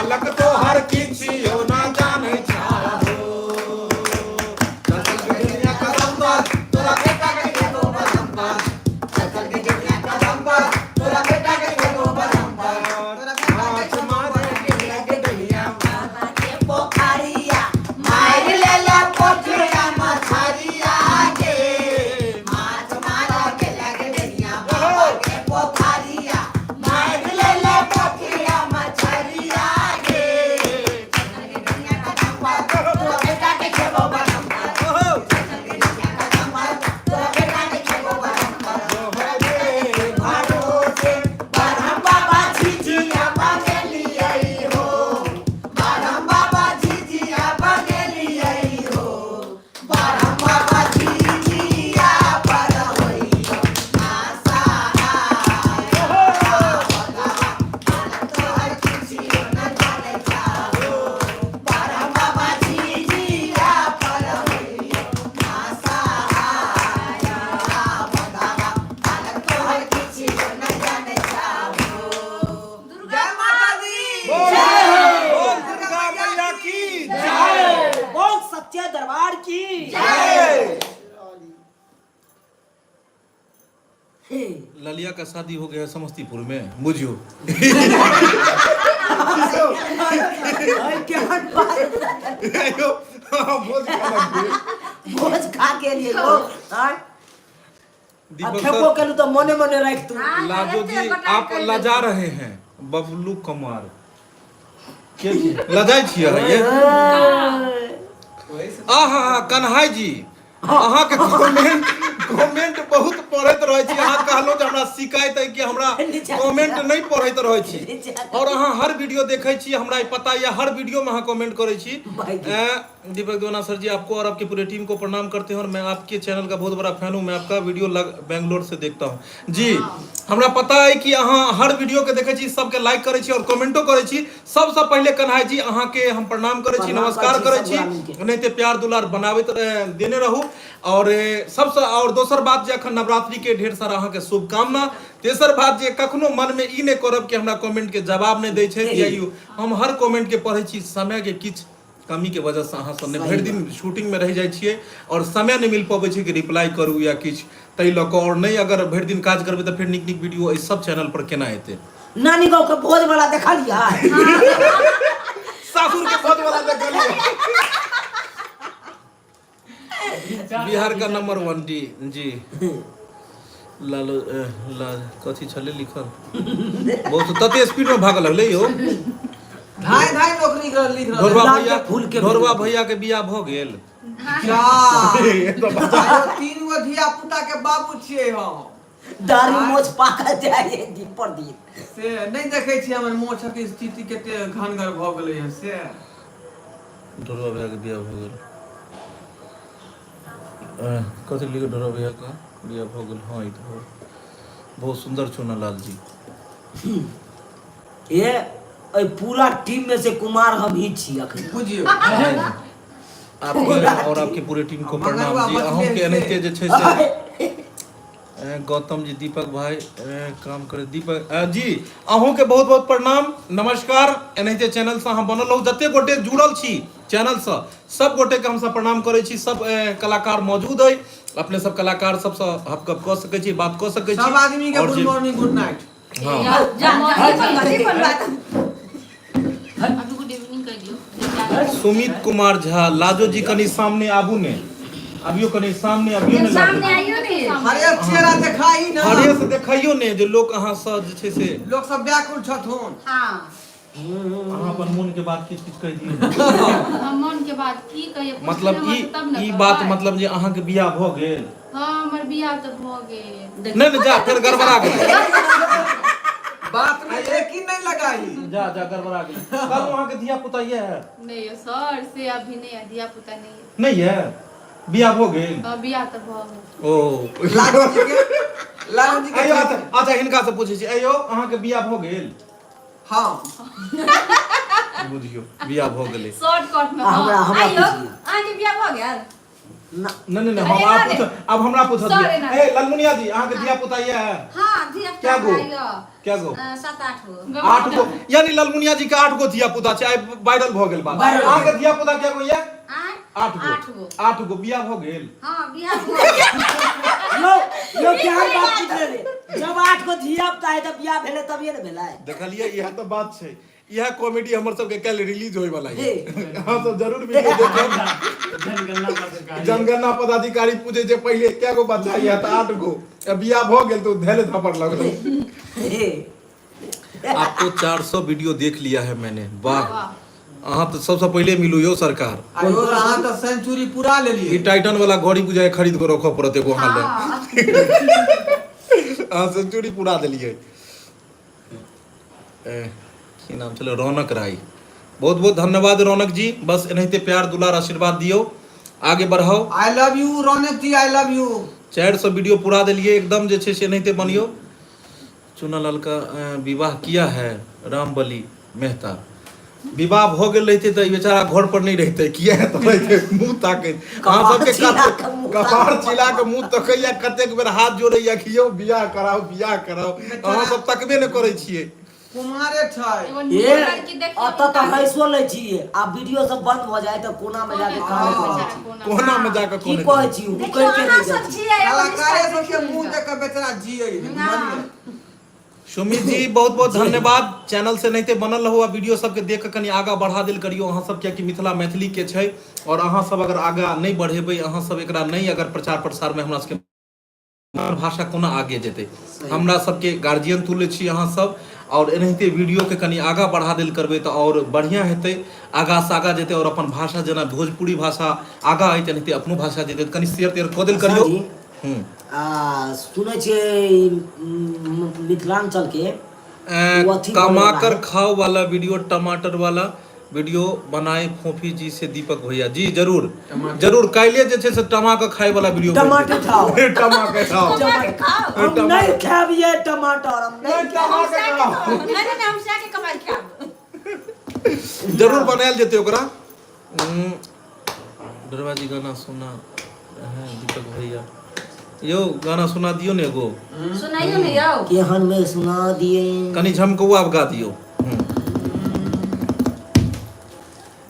बालक तोहर किछियो ना जानै छाहो। चल चल के दुनिया कदम पर तोरा बेटा के एगो बदम पर, चल चल के दुनिया कदम पर तोरा बेटा के एगो बदम पर, माछ मारे के लगे दुनिया बाबा के पोखरिया मार लेला पोठिया मछरिया के, माछ मारा के लगे डहिया बाबा के पोखरिया मार लेला पोठिया मछरिया के। तोरा बेटा के खेबो बदम पर, तोरा बेटा के खेबो बदम पर, भरोसे बरहम बाबा झिझिया बनेलियै हो, बरहम बाबा झिझिया बनेलियै हो, बरहम बाबा झिझिया पर होइयो आशा तोहर किछियो न जानै छाहो, बरहम बाबा झिझिया पर होइयो आशा तोहर किछियो न जानै छाहो। जय माता दी। बोल दुर्गा मैया की जय। बोल सच्चे दरबार की जय। हे। ललिया का शादी हो गया है समस्तीपुर में, बुझियो। अरे केहन बात, आइयो, हाँ, भोज खाना के। भोज खा के लिए हो आय आ दीपक खेबो सर, केलू तो मने मने राख तू। लाजो जी आप लजा रहे हैं। बबलू कुमार के छी? लजाइ छियै ये? आहा कन्हाई जी, अहाँके कमेंट कमेंट बहुत पढ़ैत रहै छी। अहाँ कहलहुँ जे हमरा शिकायत अइ कि हमरा कमेंट नहि पढ़ैत रहै छी, और अहाँ हर वीडियो देखै छी, हमरा ई पता यऽ, हर वीडियो में अहाँ कमेंट करै छी। दीपक दीवाना सर जी, आपको और आपकी पूरी टीम को प्रणाम करते हैं और मैं आपके चैनल का बहुत बड़ा फैन हूँ। मैं आपका वीडियो लग बेंगलोर से देखता हूँ जी। हमरा पता है कि अहाँ हर वीडियो के देखै छी, सबके लाइक करै छी और कमेंटो करै छी। सबसँ पहिले कन्हाई जी अहाँके हम प्रणाम करै छी, प्रणाम नमस्कार करै करै छी छी। सब ग्रामीण के। ओनाहिते प्यार दुलार बनाबैत देने रहू। और सबसँ और दोसर बात जे अखन नवरात्रि के ढेर सारा अहाँके शुभकामना। तेसर बात जे कखनो मन में ई नहि करब कि हमरा कमेंट के जवाब नहि दै छै या ई, हम हर कमेंट के पढ़ै छी। समय के किछु कमी के वजह से अहाँ सब नहि भरि दिन शूटिंग में रहि जाइ छियै और समय नहि मिल पबै छै कि रिप्लाई करू या किछु, ताहि लऽ कऽ। और नहि अगर भरि दिन काज करबै तऽ फेर नीक नीक वीडियो एहि सब चैनल पर केना एतै? नानी गाँव के भोज वाला देखलियै? सासुर के भोज वाला देखलियै? बिहार का नंबर 1 डी जी लालो ला कथी छलै लिखल, बहुत तते स्पीड में भागल लगलै यौ। धाय धाय नौकरी कर लिख रहल। ढोरबा गुलाब के भैया फूल के ढोरबा भैया के बियाह भऽ गेल? जा, तीन गो धिया पुता के बाबू छियै हम। दाढ़ी मोछ पाकल जाय दिन पर दिन। से नहि देखै छियै हमर मोछक स्थिति कते घनगर भऽ गेलै हँ से। ढोरबा भैया के बियाह भऽ गेल? कथी लिख, ढोरबा भैया के बियाह भऽ गेल? हँ, ई तऽ भऽ गेल। बहुत सुन्दर चुना लाल जी। ये एहि पूरा टीम में से कुमार हम ही छी अखन। बुझियौ। आपके और आपके पूरे टीम को प्रणाम मंगरुआ जी। बचले अहूँ के से। एनाहिते जे छै से गौतम जी, दीपक भाई काम करे दीपक जी, अहूँ के बहुत बहुत प्रणाम नमस्कार। एनाहिते चैनल से अहाँ बनल रहू। जते गोटे जुड़ल छी चैनल से सब गोटे के हमसब प्रणाम करै छी। सब कलाकार मौजूद अइ, अपने सब कलाकार सबसँ हपकप कऽ सकै छी, बात कऽ सकै छी। सब आदमी के और गुड जे मॉर्निंग, गुड नाइट। हँ। जा जा जा, कोन बात? अभी गुड इवनिंग कहि दियौ। सुमित कुमार झा, लाजो जी कनि सामने आबू ने, अबियो कनि सामने अबियो ने लाजो सामने जी। आइयो ने। हरे चेहरा देखाई ना। हरे से देखैयो ने जे लोक अहाँ सँ जे छै से लोक सब व्याकुल छथुन। हाँ। अहाँ अपन मोन के बात किछु किछु कहि दियौ। हम मन के बात की कहिए? पूछबै मतलब हमर ई से तब ने ई बात कहबै। मतलब जे अहाँके बियाह भऽ गेल? हाँ, हमर बियाह तऽ भऽ गेल। नहि नहि, जा फेर गड़बड़ा गेल। बात में लेकिन नहीं लगाई। जा जा, गड़बड़ा गेल। कहलहुँ अहाँके धिया पुता ये है? नहीं यौ सर, से अभी नहीं है, धिया पुता नहीं है। नहि है? बियाह भऽ गेल? हाँ, बियाह तऽ भऽ गेल। ओ लालू जी के, लालू जी के। अयौ, अच्छा अच्छा, हिनका से पूछै छी। अयौ, अहाँके बियाह भऽ गेल? हाँ। बुझियौ, बियाह भऽ गेलै। शॉर्टकट में। आ हमरा हाँ। हमरा आइयो पुछियौ। अहाँके बियाह भऽ गेल? ना नहीं नहीं नहीं, हम आप पूछ अब हमरा पूछत सर दिया एना। ए ललमुनिया जी अहाँ के धिया पुता ये है हाँ धिया क्या गो? क्या गो? सात आठ गो आठ गो यानी ललमुनिया जी के आठ गो धिया पुता छै आइ वायरल भऽ गेल बात वायरल। अहाँ के धिया पुता क्या गो ये आँय? आठ गो आठ गो आठ गो बियाह भऽ गेल हाँ बियाह भऽ गेल। यो यो क्या बात पूछ रे जब आठ गो धिया पुता है तब बियाह भेलै तभिए ने भेलै देखलियै इएह तऽ बात छै इएह कॉमेडी हमर सबके काल्हि रिलीज होय वाला हे। ये अहाँ सब जरूर वीडियो देखब जनगणना पदाधिकारी जनगणना पदाधिकारी पूछे छै पहिले कै गो बच्चा ये तऽ आठ गो आ बियाह भऽ गेल तऽ ओ धैले थप्पड़ लगल हे आपको 400 वीडियो देख लिया है मैंने वाह अहाँ तऽ सबसँ पहिले मिलू यौ सरकार आयो अहाँ तऽ सेंचुरी पूरा ई लेलियै टाइटन वाला घड़ी बुझाय खरीद कऽ रखऽ पड़त एगो अहाँ लए अहाँ सेंचुरी पूरा देलियै की नाम छलै रौनक राय बहुत बहुत धन्यवाद रौनक जी बस एनाहिते प्यार दुलार आशीर्वाद दियौ आगे बढ़ाओ I love you Raunak ji I love you 400 video पूरा देलियै एकदम जे छै से एनाहिते बनियौ चुनालाल का विवाह किया है रामबली मेहता विवाह भऽ गेल रहितै तऽ ई बेचारा घर पर नहि रहितै किया तऽ रहितै मुँह ताकैत अहाँ सबके कपार चिल्ला कते कऽ मुँह कपार ताकैत। चिल्ला कऽ मुँह तकैया कतेक बेर हाथ जोड़ैया कि यौ बियाह कराउ बियाह कराउ अहाँ सब तकबे नहि करै छियै कुमारे छै एगो ए नीक लड़की देखियौ अतऽ तऽ हँसो लै छी आ वीडियो सब बंद भऽ जाय तऽ कोना मे जाके कानै हँ, रहै छी कोना मे जाकऽ की कोने कहै छी देखियौ उकैर के अहाँ रहि जाइ सब छी छियै एगो कलाकारे रिश्ता सबके देखियौ मुंह हिनकर। देख के बेचारा जियै है बुझलियै सुमित जी बहुत बहुत धन्यवाद चैनल से नहिते बनल रहू आ वीडियो सबके देख के कनि आगा बढ़ा देल करियो अहाँ सब कियाकि मिथिला मैथिली के छै और अहाँ सब अगर आगा नहि बढ़ेबै अहाँ सब एकरा नहि अगर प्रचार प्रसार में हमरा सबके भाषा कोना आगे जेतै हमरा सबके गार्जियन तुल्य छी अहाँ सब और एनाहिते वीडियो के कनि आगा बढ़ा देल करबै तऽ और बढ़िया हेतै आगा से आगा जेतै और अपन भाषा जेना भोजपुरी भाषा आगा अइ तेनाहिते अपनो भाषा जेतै तऽ कनि शेयर तेयर कऽ देल करियौ जी हूँ आ सुनै छियै मिथिलाञ्चल के ओ अथी बनै कमा वाला कर है। खाओ वाला वीडियो टमाटर वाला वीडियो बनाए फोफी जी से दीपक भैया जी जरूर जरूर काल्हि जे छै से टमा के खाए वाला वीडियो बनि टमाटर जेतै। खाओ। टमा के खाओ टमाटर हम नहीं खायब ये टमाटर हम नहीं टमा के खाओ नहीं नहीं नहीं, हम से के कमाई खायब जरूर बनायल जेतै ओकरा डरवा जी गाना सुना हैं दीपक भैया यौ गाना सुना दियौ ने एगो सुनाइयो ने यौ केहन में सुना दिए कनि झमकौआ आब गा दियौ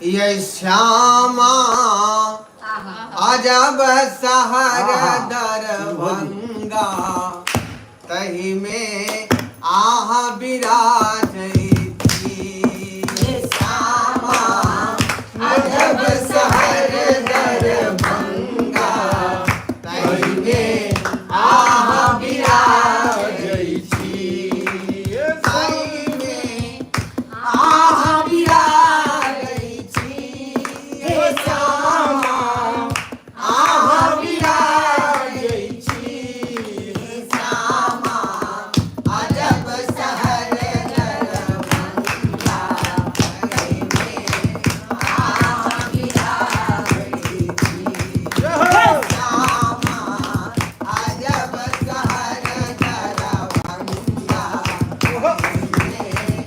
ये श्यामा आहा अजब शहर आहा। दरभंगा तही में आहा विराजै छी श्यामा अजब शहर दरभंगा तही में आहा विराजै छी तही में आहा विराजै छी हे श्यामा आहा विराजै छी श्यामा अजब शहर दरभंगा तही में आहा विराजै छी श्यामा अजब शहर दरभंगा तही में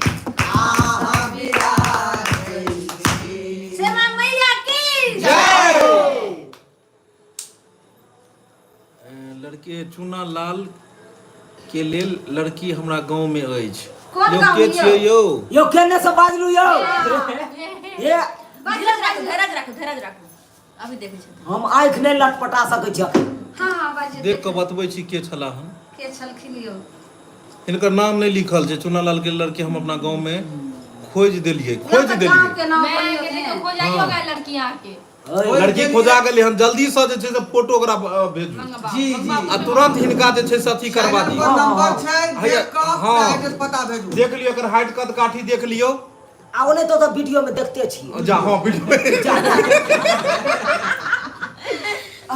आहा विराजै छी श्यामा मैया की जय हो लड़के चूना लाल के लेल लड़की हमरा गांव में अछि कोन यौ गाँव के यौ? छियै यौ यौ केने से बाजलू यौ ये धीरज राखू धीरज राखू धीरज राखू अभी देखै छी हम आँखि नहि लटपटा सकै छी अखन हाँ हाँ बाजू देख कऽ बतबै छी के छला हन के छलखिन यौ हिनकर नाम नहि लिखल छै चूना लाल के लड़की हम अपना गांव में खोजि देलियै यौ खोजि तऽ गाँव देलियै के नाम मैं बोलियौ के ने देखो खोजाइयो गए लड़की यहाँ के ओए, लड़की खोजा गेलै हन जल्दी से जे छै से फोटो ओकरा भेजू मंगवाओ जी, जी। मंगवाओ। आ तुरंत हिनका जे छै से अथी करवा चैनल दियौ पर नंबर छै हैया, देख कऽ हाँ। एड्रेस पता भेजू देख लियौ एकर हाइट कद काठी देख लियौ आ ओने तो तऽ वीडियो में देखते छी जा हाँ वीडियो जा, जा।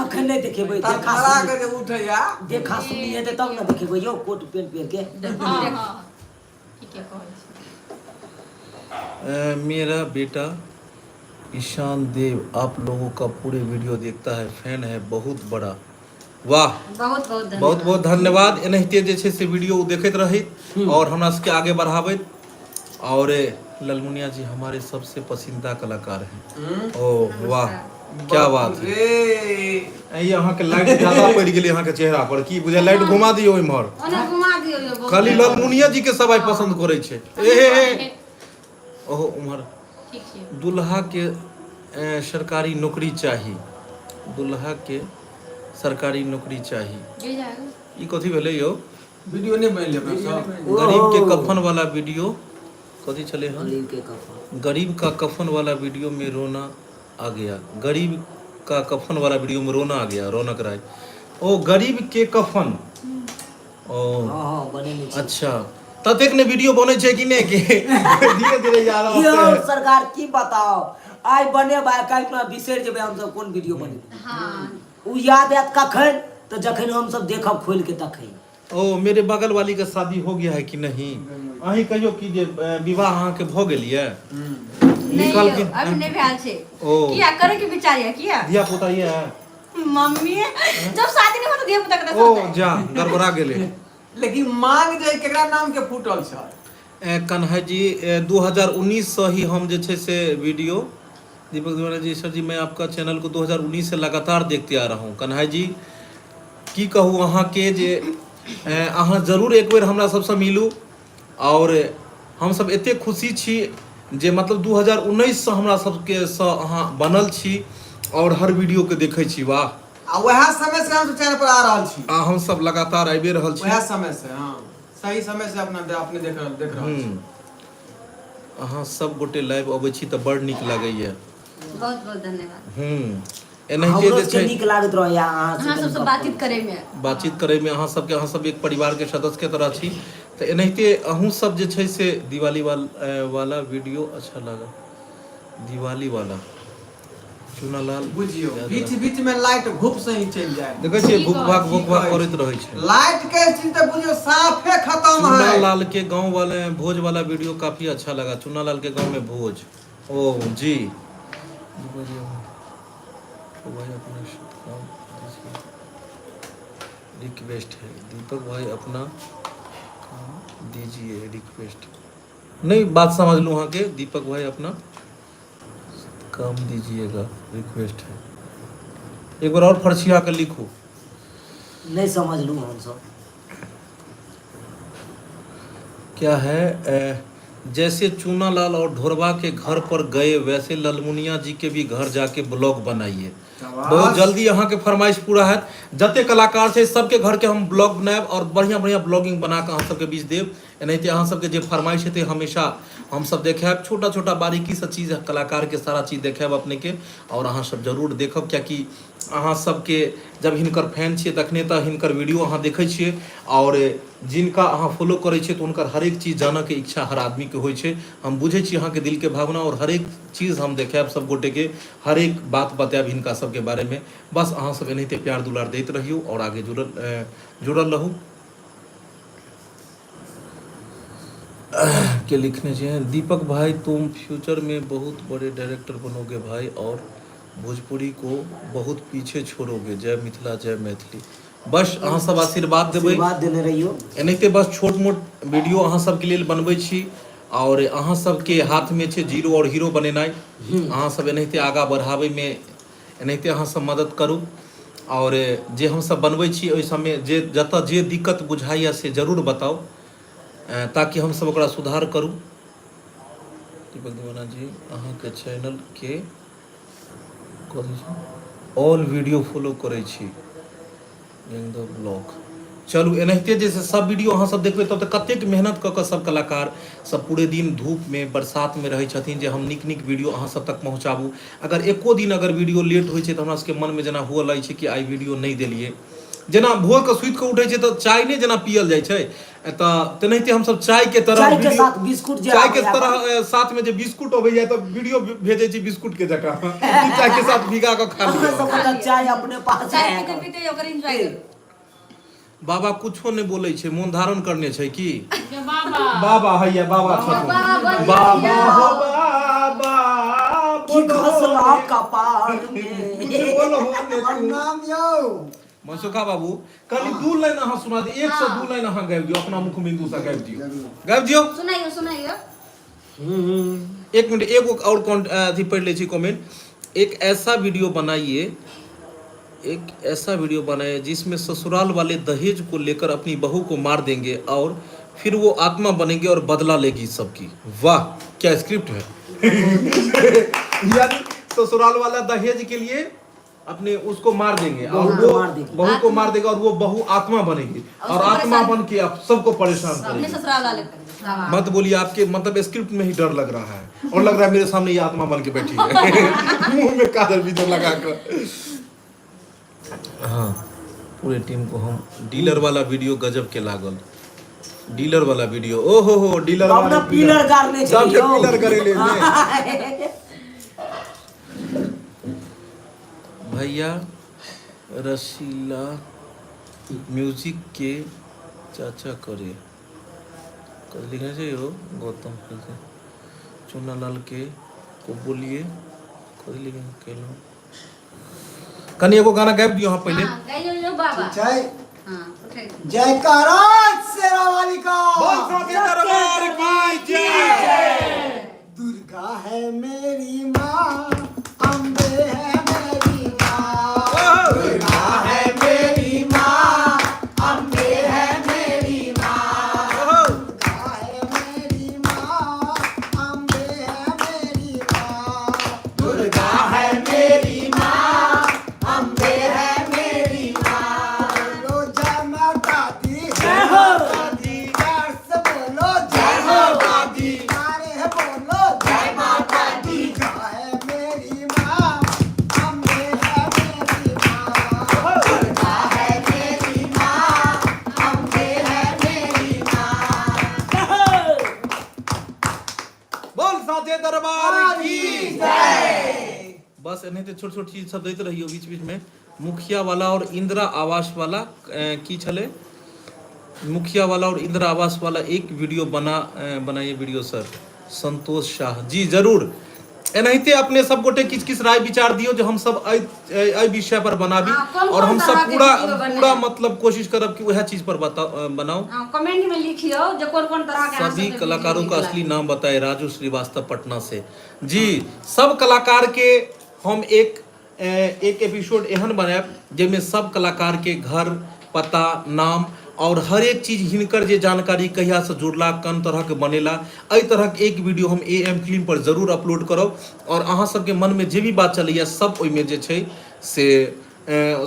अखन नहि देखेबै देखा तड़फड़ा सुनी के जे उठैया देखा सुनी हेतै तब ने देखेबै यौ कोट पेंट पहिर के हाँ हाँ ठीके कहै छी मेरा बेटा ईशान देव आप लोगों का पूरे वीडियो देखता है फैन है बहुत बड़ा वाह बहुत बहुत धन्यवाद बहुत बहुत धन्यवाद एनाहिते जे छै से वीडियो ओ देखैत रहैत और हमरा सबके आगे बढ़ाबैत और ललमुनिया जी हमारे सबसे पसंदीदा कलाकार हैं। ओ वाह, क्या बात है। रे ई अहाँके लाइट ज्यादा पड़ि गेलै अहाँके चेहरा पर, की बुझाय लाइट घुमा दियौ इम्हर। ओना घुमा दियौ यौ बहुत। खाली ललमुनिया जी के सब आइ पसंद करै छै। ए हे हे, ओहो उम्हर। ठीक छै। दुल्हा के सरकारी नौकरी चाही, दुल्हा के सरकारी नौकरी चाही। गिर जाएगा। ई कथी भेलै यौ? वीडियो नहि बनेलियै अपना सब। गरीब के कफन वाला वीडियो कथी छलै हन? गरीब के कफन। गरीब का कफन वाला वीडियो में रोना आ गया, गरीब का कफन वाला वीडियो में रोना आ गया, रौनक राय। ओ गरीब के कफन, ओ हँ हँ, बनेने छी। अच्छा, ततेक ने वीडियो बनै छै कि नहि कि धीरे धीरे जा रहल यौ छै। सरकार की बताओ, आइ बनेबै काल्हि खुना बिसरि जेबै हमसब कोन वीडियो बनेबै। ओ याद आयत कखन? तऽ जखन हमसब देखब खोलि के तखन। ओ मेरे बगल वाली के शादी हो गया है कि नहीं? अहीं कहियो कि जे विवाह अहाँके भऽ गेल ये? नहि लिखल यौ, कि अभी नहि भेल छै। ओ। किया करे के विचार ये किया? धिया पुता ये? मम्मी, जब शादी नहीं होता धिया पुता के ओ जा गड़बड़ा गेलै। लेकिन मांग जे केकरा नाम के फूटल छल? कन्है जी, 2019 से ही हम जे छै से वीडियो। दीपक तिवारी जी, सर जी मैं आपका चैनल को 2019 से लगातार देखते आ रहा हूँ। कन्है जी, की कहू अहाँके जे अहाँ जरूर एक बेर हमरा सबसँ मिलू, आओर हमसब एतेक खुशी छी जे मतलब 2019 सँ हमरा सबके सँ अहाँ बनल छी आओर हर वीडियोके देखै छी। वाह। आ वएह समय से हमसब चैनल पर आ रहल छी। आ हमसब लगातार आबिए रहल छी। वएह समय से, हाँ, सही समय से अपना अपने देख रहल छी। अहाँ सब गोटे लाइव अबै छी तऽ बड़ नीक लागैया। बहुत बहुत धन्यवाद। एनाहिते हमरो जे सबके छै नीक लागैत रहैया अहाँ अहाँ से सबसँ बातचीत करे में। बातचीत करैमे अहाँ सबके, अहाँ सब एक परिवारके सदस्यके तरह छी, तऽ एनाहिते अहूँ सब जे छै से दिवाली वाला वीडियो अच्छा लगा, दिवाली वाला चुनालाल बुझियौ बीच बीच में लाइट घुप से ही चलि जाए। देखै छियै भूख भाग भूख भाग करैत रहै छै। लाइट के चीज तऽ बुझियौ साफे खत्म है। चुनालाल के गांव वाले भोज वाला वीडियो काफी अच्छा लगा। चुनालाल के गांव में भोज, ओ जी ओ भाई अपना काम रिक्वेस्ट है, दीपक भाई अपना काम दीजिए रिक्वेस्ट। नहीं बात समझ लूँ अहाँ के, दीपक भाई अपना काम दीजिएगा रिक्वेस्ट है। एक बार और फरछिया के लिखू। नहीं समझ लूँ हम सब क्या है। जैसे चूनालाल और ढोरबा के घर पर गए वैसे ललमुनिया जी के भी घर जाके ब्लॉग बनाइए। बहुत जल्दी अहाँ के फरमाइश पूरा है। जते कलाकार छै सबके घर के हम ब्लॉग बनायब और बढ़िया बढ़िया ब्लॉगिंग बना के अहाँ सबके बीच देब। एनाहिते अहाँ सबके जे फरमाइश हेतै हमेशा हम सब देखायब, छोटा छोटा बारीकी से चीज कलाकार के सारा चीज देखायब अपने के, और अहाँ सब जरूर देखब, कियाकि अहाँ सबके जब हिनकर फैन छियै तखने तऽ हिनकर वीडियो अहाँ देखै छियै, और जिनका अहाँ फॉलो करै छियै तऽ हुनकर हरेक चीज जानऽके इच्छा हर आदमीके होइ छै। हम बुझै छी अहाँके दिलके भावना, और हरेक चीज हम देखायब सब गोटेके, हरेक बात बतायब हिनका सबके बारेमे। बस अहाँ सब एनाहिते प्यार दुलार दैत रहियौ और आगे जुड़ल जुड़ल रहू। के लिखने छै दीपक भाई तुम फ्यूचर में बहुत बड़े डायरेक्टर बनोगे भाई और भोजपुरी को बहुत पीछे छोड़ोगे। जय मिथिला जय मैथिली। बस अहाँ सब आशीर्वाद देबै, आशीर्वाद देने रहियो। एनाहिते बस छोट मोट वीडियो अहाँ सबके लेल बनबै छी, और अहाँ सबके हाथ में छै जीरो और हीरो बनेनाइ। अहाँ सब एनाहिते आगाँ बढ़ाबै में एनाहिते अहाँ सब मदद करू, और जे हमसब बनबै छी ओहि सबमे जे जतऽ जे दिक्कत बुझाइए से जरूर बताउ, ताकि हमसब ओकरा सुधार करू। दीपक दीवाना जी अहाँके चैनल के कथी छै ऑल वीडियो फॉलो करै छी द ब्लॉग। चलू एनाहिते जे छै सब वीडियो अहाँ सब देखबै तब तऽ कतेक मेहनत कऽ कऽ सब कलाकार सब पूरे दिन धूप में बरसात में रहै छथिन जे हम नीक नीक वीडियो अहाँ सब तक पहुँचाबू। अगर एको दिन अगर वीडियो लेट होइ छै तऽ हमरा सबके मनमे जेना हुअ लगै छै कि आइ वीडियो नहि देलियै। जेना भोरके सुति कऽ उठै छै तऽ चाय नहि जेना पियल जाइ छै, तऽ तेनाहिते हमसब चाय के तरह चाय के साथ बिस्कुट जे चाय के आबैया तरह साथ में जे बिस्कुट अबैया तऽ वीडियो भेजै छी बिस्कुट के जकाँ चाय के साथ भिगा कऽ खा अहाँ लिअ। सबके तऽ चाय अपने पास चाय है। पीते पीते ओकर एंजॉय करू। बाबा कुछो नहि बोलै छै, मोन धारण करने छै की बाबा बाबा हैया बाबा छथुन। बाबा बाबा हो बाबा की घसला कपार में। कुछ बोलो हो ने तू। प्रणाम यौ मनसुखा बाबू कनि दू लाइन अहाँ सुना दियौ, एक से दू लाइन अहाँ गाबि दियौ, अपना मुख बिंदु से गाबि दियौ, गाबि दियौ। सुनाइयो सुनाइयो। एक मिनट, एगो और कौन अथी पढ़ि लै छी कमेंट। एक ऐसा वीडियो बनाइए, एक ऐसा वीडियो बनाइए जिसमें ससुराल वाले दहेज को लेकर अपनी बहू को मार देंगे और फिर वो आत्मा बनेंगे और बदला लेगी सबकी। वाह, क्या स्क्रिप्ट है! यानी ससुराल वाला दहेज के लिए अपने उसको मार देंगे और बहू को वो मार देगी। बहू को मार देगा और वो बहू आत्मा बनेगी और उसको आत्मा परेशान- बन के आप सबको परेशान अपने करेगी। ससुराल वाले करेंगे। मत बोलिए, आपके मतलब स्क्रिप्ट में ही डर लग रहा है और लग रहा है मेरे सामने ये आत्मा बन के बैठी है, मुंह में काजल बीजल लगाकर। हाँ, पूरे टीम को हम डीलर वाला वीडियो गजब के लागल, डीलर वाला वीडियो। ओ हो हो, डीलर अपना वाला पिलर गाड़ने छै सबके यौ। पिलर करेले ने। भैया, रसीला म्यूजिक के चाचा करे कथी लिखने छै यौ? गौतम के चुनालाल के को बोलिए, कथी लिखने केलहुँ? कनि एगो गाना गाबि दियौ अहाँ पहिले। हाँ, गाइयो यौ बाबा। जय हाँ, उठै। जयकारा शेरावाली का। बोल साथे दरबार की जय। दुर्गा है मेरी माँ, अम्बे है मेरी माँ। दुर्गा है मेरी माँ, अम्बे है मेरी माँ। दुर्गा है मेरी माँ, अम्बे है मेरी माँ। दुर्गा है मेरी माँ, अम्बे है मेरी माँ। बोलो जय माता दी, जय हो दी। प्यार से बोलो जय माता दी। नारे बोलो जय माता दी। दुर्गा है मेरी माँ, अम्बे है मेरी माँ। दुर्गा है मेरी माँ, अम्बे है मेरी माँ। बोल साथे दरबार की। बस एनाहिते छोट छोट चीज सब दैत रहियौ बीच बीच में। मुखिया वाला और इंदिरा आवास वाला की छलै? मुखिया वाला और इंदिरा आवास वाला एक वीडियो बनाइए वीडियो सर, संतोष शाह जी। जरूर, एनाहिते अपने सब गोटे किछु किछु राय विचार दियौ जे हम सब एहि एहि विषय पर बनाबी। हाँ, कोन और कोन हम सब तरह के पूरा वीडियो बने? पूरा मतलब कोशिश करब कि वएह चीज पर बनाऊ। हाँ, कमेंट में लिखियो जे कोन कोन तरह के अहाँ सभी सबके कलाकारों वीडियो का नीक असली लागल। नाम बताए, राजू श्रीवास्तव पटना से जी। सब कलाकार के हम एक एपिसोड एहन बनायब जाहिमे सब कलाकार के घर, पता, नाम और हर एक चीज, हिनकर जे जानकारी, कहियासँ जुड़ला, कोन तरहके बनेला, एहि तरहक एक वीडियो हम ए एम फिल्म पर जरूर अपलोड करब। और अहाँ सबके मनमे जे भी बात चलैए, सब ओहिमे जे छै से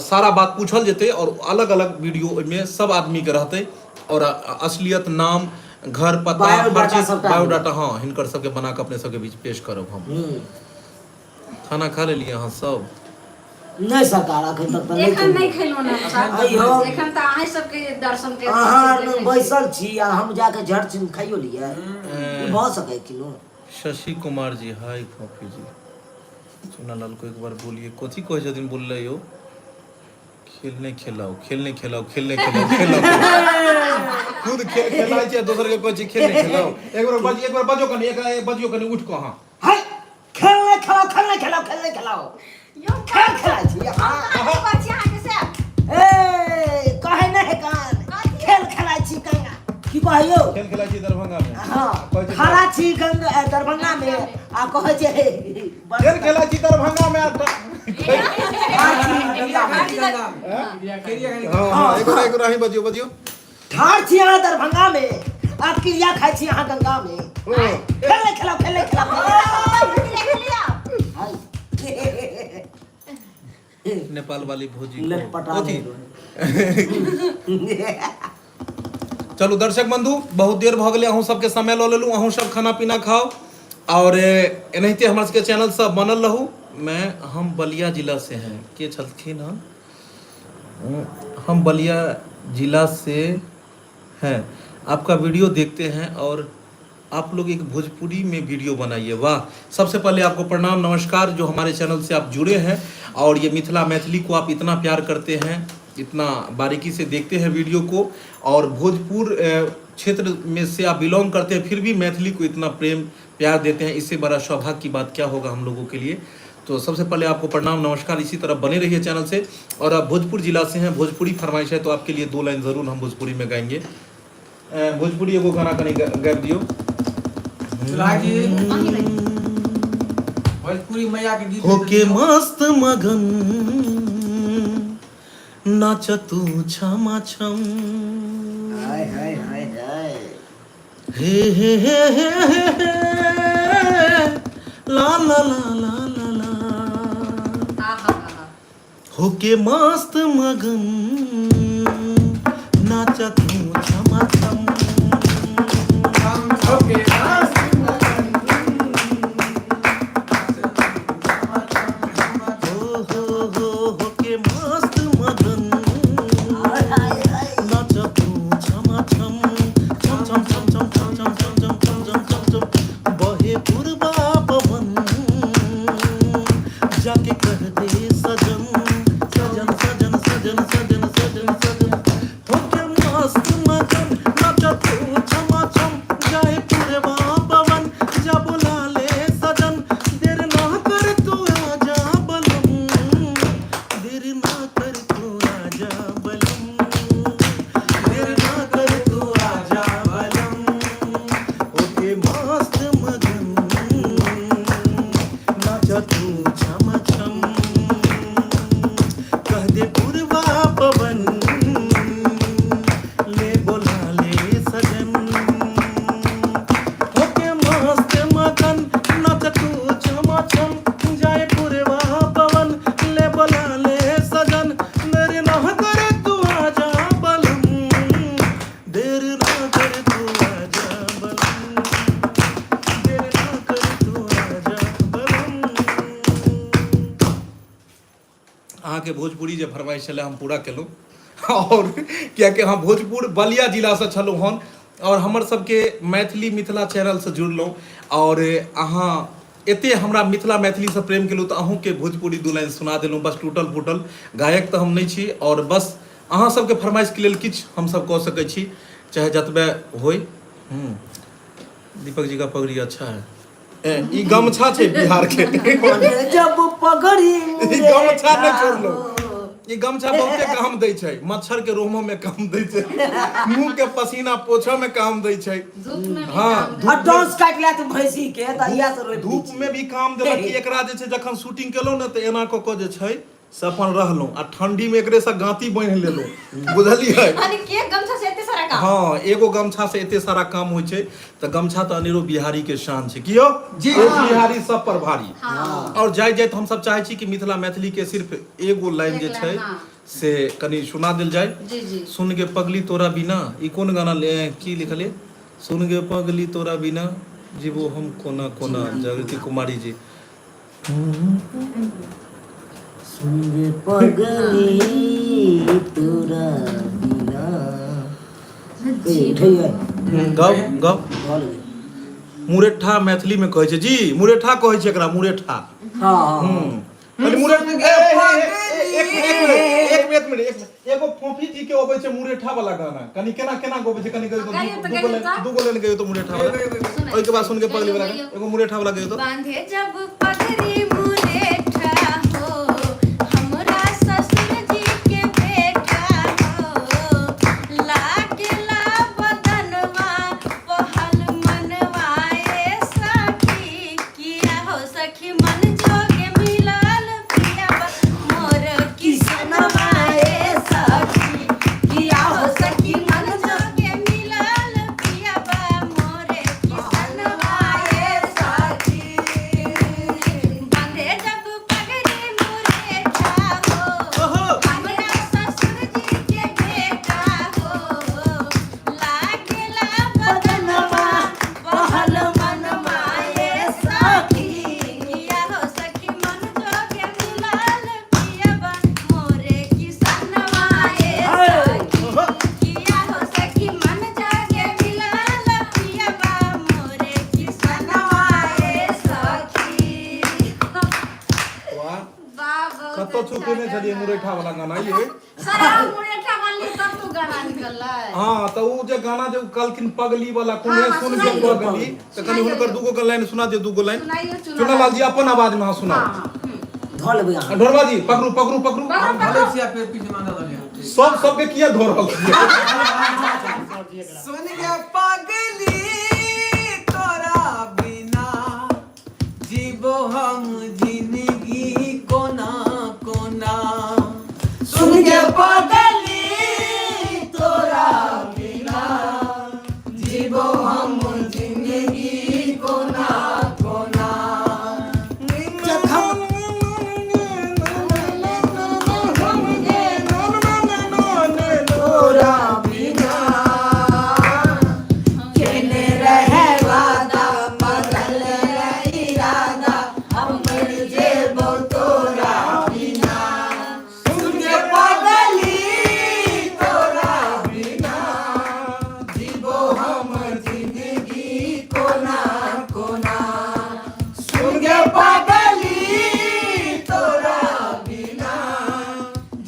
सारा बात पूछल जेतै और अलग अलग वीडियो ओहिमे सब आदमीके रहतै और असलियत, नाम, घर, पता, हर बायोडाटा चीज। सबटा। बायोडाटा, हँ, हिनकर सबके बना कऽ अपने सबके बीच पेश करब हम। खाना खा लेलियै अहाँ सब? नहि सरकार, अखन तक तऽ नहि। एखन नहि खेलहुँ ने सर। अइयो। एखन तऽ अहीं सबके दर्शन के अहाँ आर बैसल छी आ हम जाके झट छिन खाइयो लियै, ई भऽ सकै किनो? शशि कुमार जी, हाय फोफी जी, चुनालाल को एक बार बोलिए। कथी कहै छथिन बोलले यौ? खेल नहि खेलाउ, खेल नहि खेलाउ, खेल नहि खेलाउ, खेलाउ। खुद खेल खेलाइ छै आ दोसर के कहै छै खेल नहि खेलाउ। एक बार बाजियो, एक बार बाजो कनि, एक बाजियो कनि उठि कऽ अहाँ। हाय, खेल नहि खेलाउ, खेल नहि खेलाउ, खेल नहि खेलाउ। यौ। खेल खेलाइ छी अहाँ? कथी कहै छी अहाँके से? ए, कहै नहि है कान। खेल खेलाइ छी गंगा, की कहै यौ? खेल खेलाइ छी दरभंगा मे। हँ। कहै छै। खड़ा छी गंगा दरभंगा मे आ कहै छै। खेल खेलाइ छी दरभंगा मे आ ठाढ़ छी गंगा मे। हँ, एक गोरा, एक गोरा अहीं बजियौ, बजियौ। ठाढ़ छी अहाँ दरभंगा मे आ क्रिया खाइ छी अहाँ गंगा मे। खेल नहि खेलाउ, खेल नहि खेलाउ। हाय। नेपाल वाली भौजी को। लटपटा। कथी? चलू दर्शक बंधु, बहुत देर भऽ गेलै, अहूँ सबके समय लऽ लेलहुँ। अहूँ सब खाना पीना खाउ और एनाहिते हमर सबके चैनल सब बनल रहू। मैं हम बलिया जिला से हैं। के छलखिन हन? हम बलिया जिला से हैं, आपका वीडियो देखते हैं और आप लोग एक भोजपुरी में वीडियो बनाइए। वाह! सबसे पहले आपको प्रणाम, नमस्कार, जो हमारे चैनल से आप जुड़े हैं और ये मिथिला मैथिली को आप इतना प्यार करते हैं, इतना बारीकी से देखते हैं वीडियो को और भोजपुर क्षेत्र में से आप बिलोंग करते हैं, फिर भी मैथिली को इतना प्रेम प्यार देते हैं, इससे बड़ा सौभाग्य की बात क्या होगा हम लोगों के लिए? तो सबसे पहले आपको प्रणाम, नमस्कार। इसी तरह बने रहिए चैनल से। और आप भोजपुर जिला से हैं, भोजपुरी फरमाइश है, तो आपके लिए दो लाइन ज़रूर हम भोजपुरी में गाएंगे। भोजपुरी एगो गाना कनि गाबि दियौ। चुल्हा जी अहीं रही। भोजपुरी मैया के गीत होके मस्त मगन नाच तू छमा छम हाय हाय हाय हाय हे हे हे हे हे हे ला ला ला ला ला ला हा हा हा हा होके मस्त मगन नाच तू छमा छम होके मस्त मगन हो हो हो होके मस्त मगन नाच तू छमा छम छम छम छम छम छम छम छम छम छम छम छम छम बहे पूर्वा पवन जाके कह दे सजन सजन सजन सजन सजन सजन सजन होके मस्त मगन नाच तू छमा छम जाए पूर्वा पवन जा बुला ले सजन देर ना कर तू आजा बलम देर ना कर तू आजा बलम देर ना कर तू आजा बलम ओके मस्त मगन नाच तू छम छम कह दे पूर्वा पवन ले बोला ले सजन होके मस्त मगन नाच तू छमा छम जाए पूर्वा पवन ले बोला ले सजन देर ना कर तू आजा बलम देर ना कर तू आजा बलम देर ना कर तू आजा बलम। अहाँके भोजपुरी जे फरमाइश छलै हम पूरा केलहुँ आओर कियाकि हम भोजपुर बलिया जिलासँ छलहुँ हन आओर हमर सबके मैथिली मिथिला चैनलसँ जुड़लहुँ आओर अहाँ एते हमरा मिथिला मैथिलीसँ प्रेम केलहुँ तऽ अहूँके भोजपुरी दू लाइन सुना देलहुँ। बस टूटल फूटल गायक तऽ हम नहि छी आओर बस अहाँ सबके फरमाइशके लेल किछु हमसब कऽ सकै छी चाहे जतबे होइ। दीपक जी का पगड़ी अच्छा है। ई गमछा छै बिहार के। जब पगड़ी ई गमछा नहि छोड़लहुँ, ई गमछा बहुते काम दै छै, मच्छर के रोमो में काम दै छै, मुंह के पसीना पोछऽ में काम दै छै। धूप में भी हाँ, काम आ डॉस काटि ला तऽ भैंसी के तऽ इएह से रोपि दै धूप छियै। में भी काम देलक कि एकरा जे छै जखन शूटिंग केलहुँ ने तऽ एना कऽ कऽ जे छै से अपन रहलहुँ आ ठंडी में एकरे से गाँती बान्हि लेलहुँ, बुझलियै? अरे के गमछा से एते सारा काम? हाँ, एगो गमछा से एते सारा काम होइ छै तऽ गमछा तऽ अनेरो बिहारी के शान छै कियो जी। एक बिहारी सब पर भारी। हाँ। और जाइत जाइत हमसब चाहै छी कि मिथिला मैथिली के सिर्फ एगो लाइन जे एक छै लाइन, हाँ। से कनि सुना देल जाय। जी जी। सुन गे पगली तोरा बिना, ई कोन गाना ले की लिखलियै? सुन गे पगली तोरा बिना जीवो हम कोना कोना, जागृति कुमारी जी। सुन गे पगली तोरा बिना उठैया गप गप भऽ गेलै। मुरेठा मैथिली में कहै छै जी, मुरेठा कहै छै एकरा, मुरेठा। हाँ हाँ। कनि मुरेठा एक मिनट एक मिनट एक मिनट एक मिनट एगो फोफी जी के अबै छै मुरेठा वाला गाना, कनि केना केना गबै छै कनि गइयो। गाइयो तऽ तऽ, दूगो गाइयो लाइन तऽ। दूगो लाइन गइयो तऽ मुरेठा वाला, ओहिके बाद सुन के पगली वाला गाना। एगो मुरेठा वाला गइयो तऽ। बांधे जब पगड़ी मुरेठा हो हमरा ससुर जी के बेटा हो लागेला बदनवा पहल मनवाए सखी किया हो सखी मन जोगे मिलल पिया मोर किसनवा ए सखी किया हो सखी मन जोगे मिलल पिया मोरे किसनवा ए सखी बांधे जब पगड़ी मुरेठा हो ओहो हमरा ससुर जी के बेटा हो लागेला बदनवा पहल मनवा ए सखी किया हो सखी मन जोगे मिलल पियबा मोरे किसनवा ए सखी किया हो सखी मन जोगे मिलल पियबा मोरे किसनवा ए सखी। वाह। वाह, बहुत कतऽ अच्छा छुपेने छलियै गाना। मुरेठा वाला गाना ये? सर, अहाँ मुरेठा मानली तब तू गाना निकललै। हाँ तऽ ओ जे गाना जे ओ कहलखिन पगली वाला कोन हाँ, है हाँ, सुन के सुनाइयो। पगली तऽ कनि सुनाइयो। हुनकर दूगो के लाइन सुना दियौ, दूगो लाइन। सुनाइयो चुना चुनालाल जी अपन आवाज में अहाँ सुनाउ। हाँ, हाँ। धऽ लेबै अहाँ। ढोरबा जी पकड़ू पकड़ू पकड़ू। हम धऽ लै छी आ फेर पीछे मांगल रहलियै। सब सबके किया धो रहल छियै? सुन गे पगली तोरा हम जिंदगी कोना कोना। सुन के पगली तोरा बिना जीबो हम जिंदगी कोना कोना। जखम तोरा बिना केने रहे वादा, बदल रहे इरादा, हम मर जेबो तोरा बिना। सुन के पगली तोरा बिना जीबो हम जिंदगी कोना कोना। सुन के पगली तोरा बिना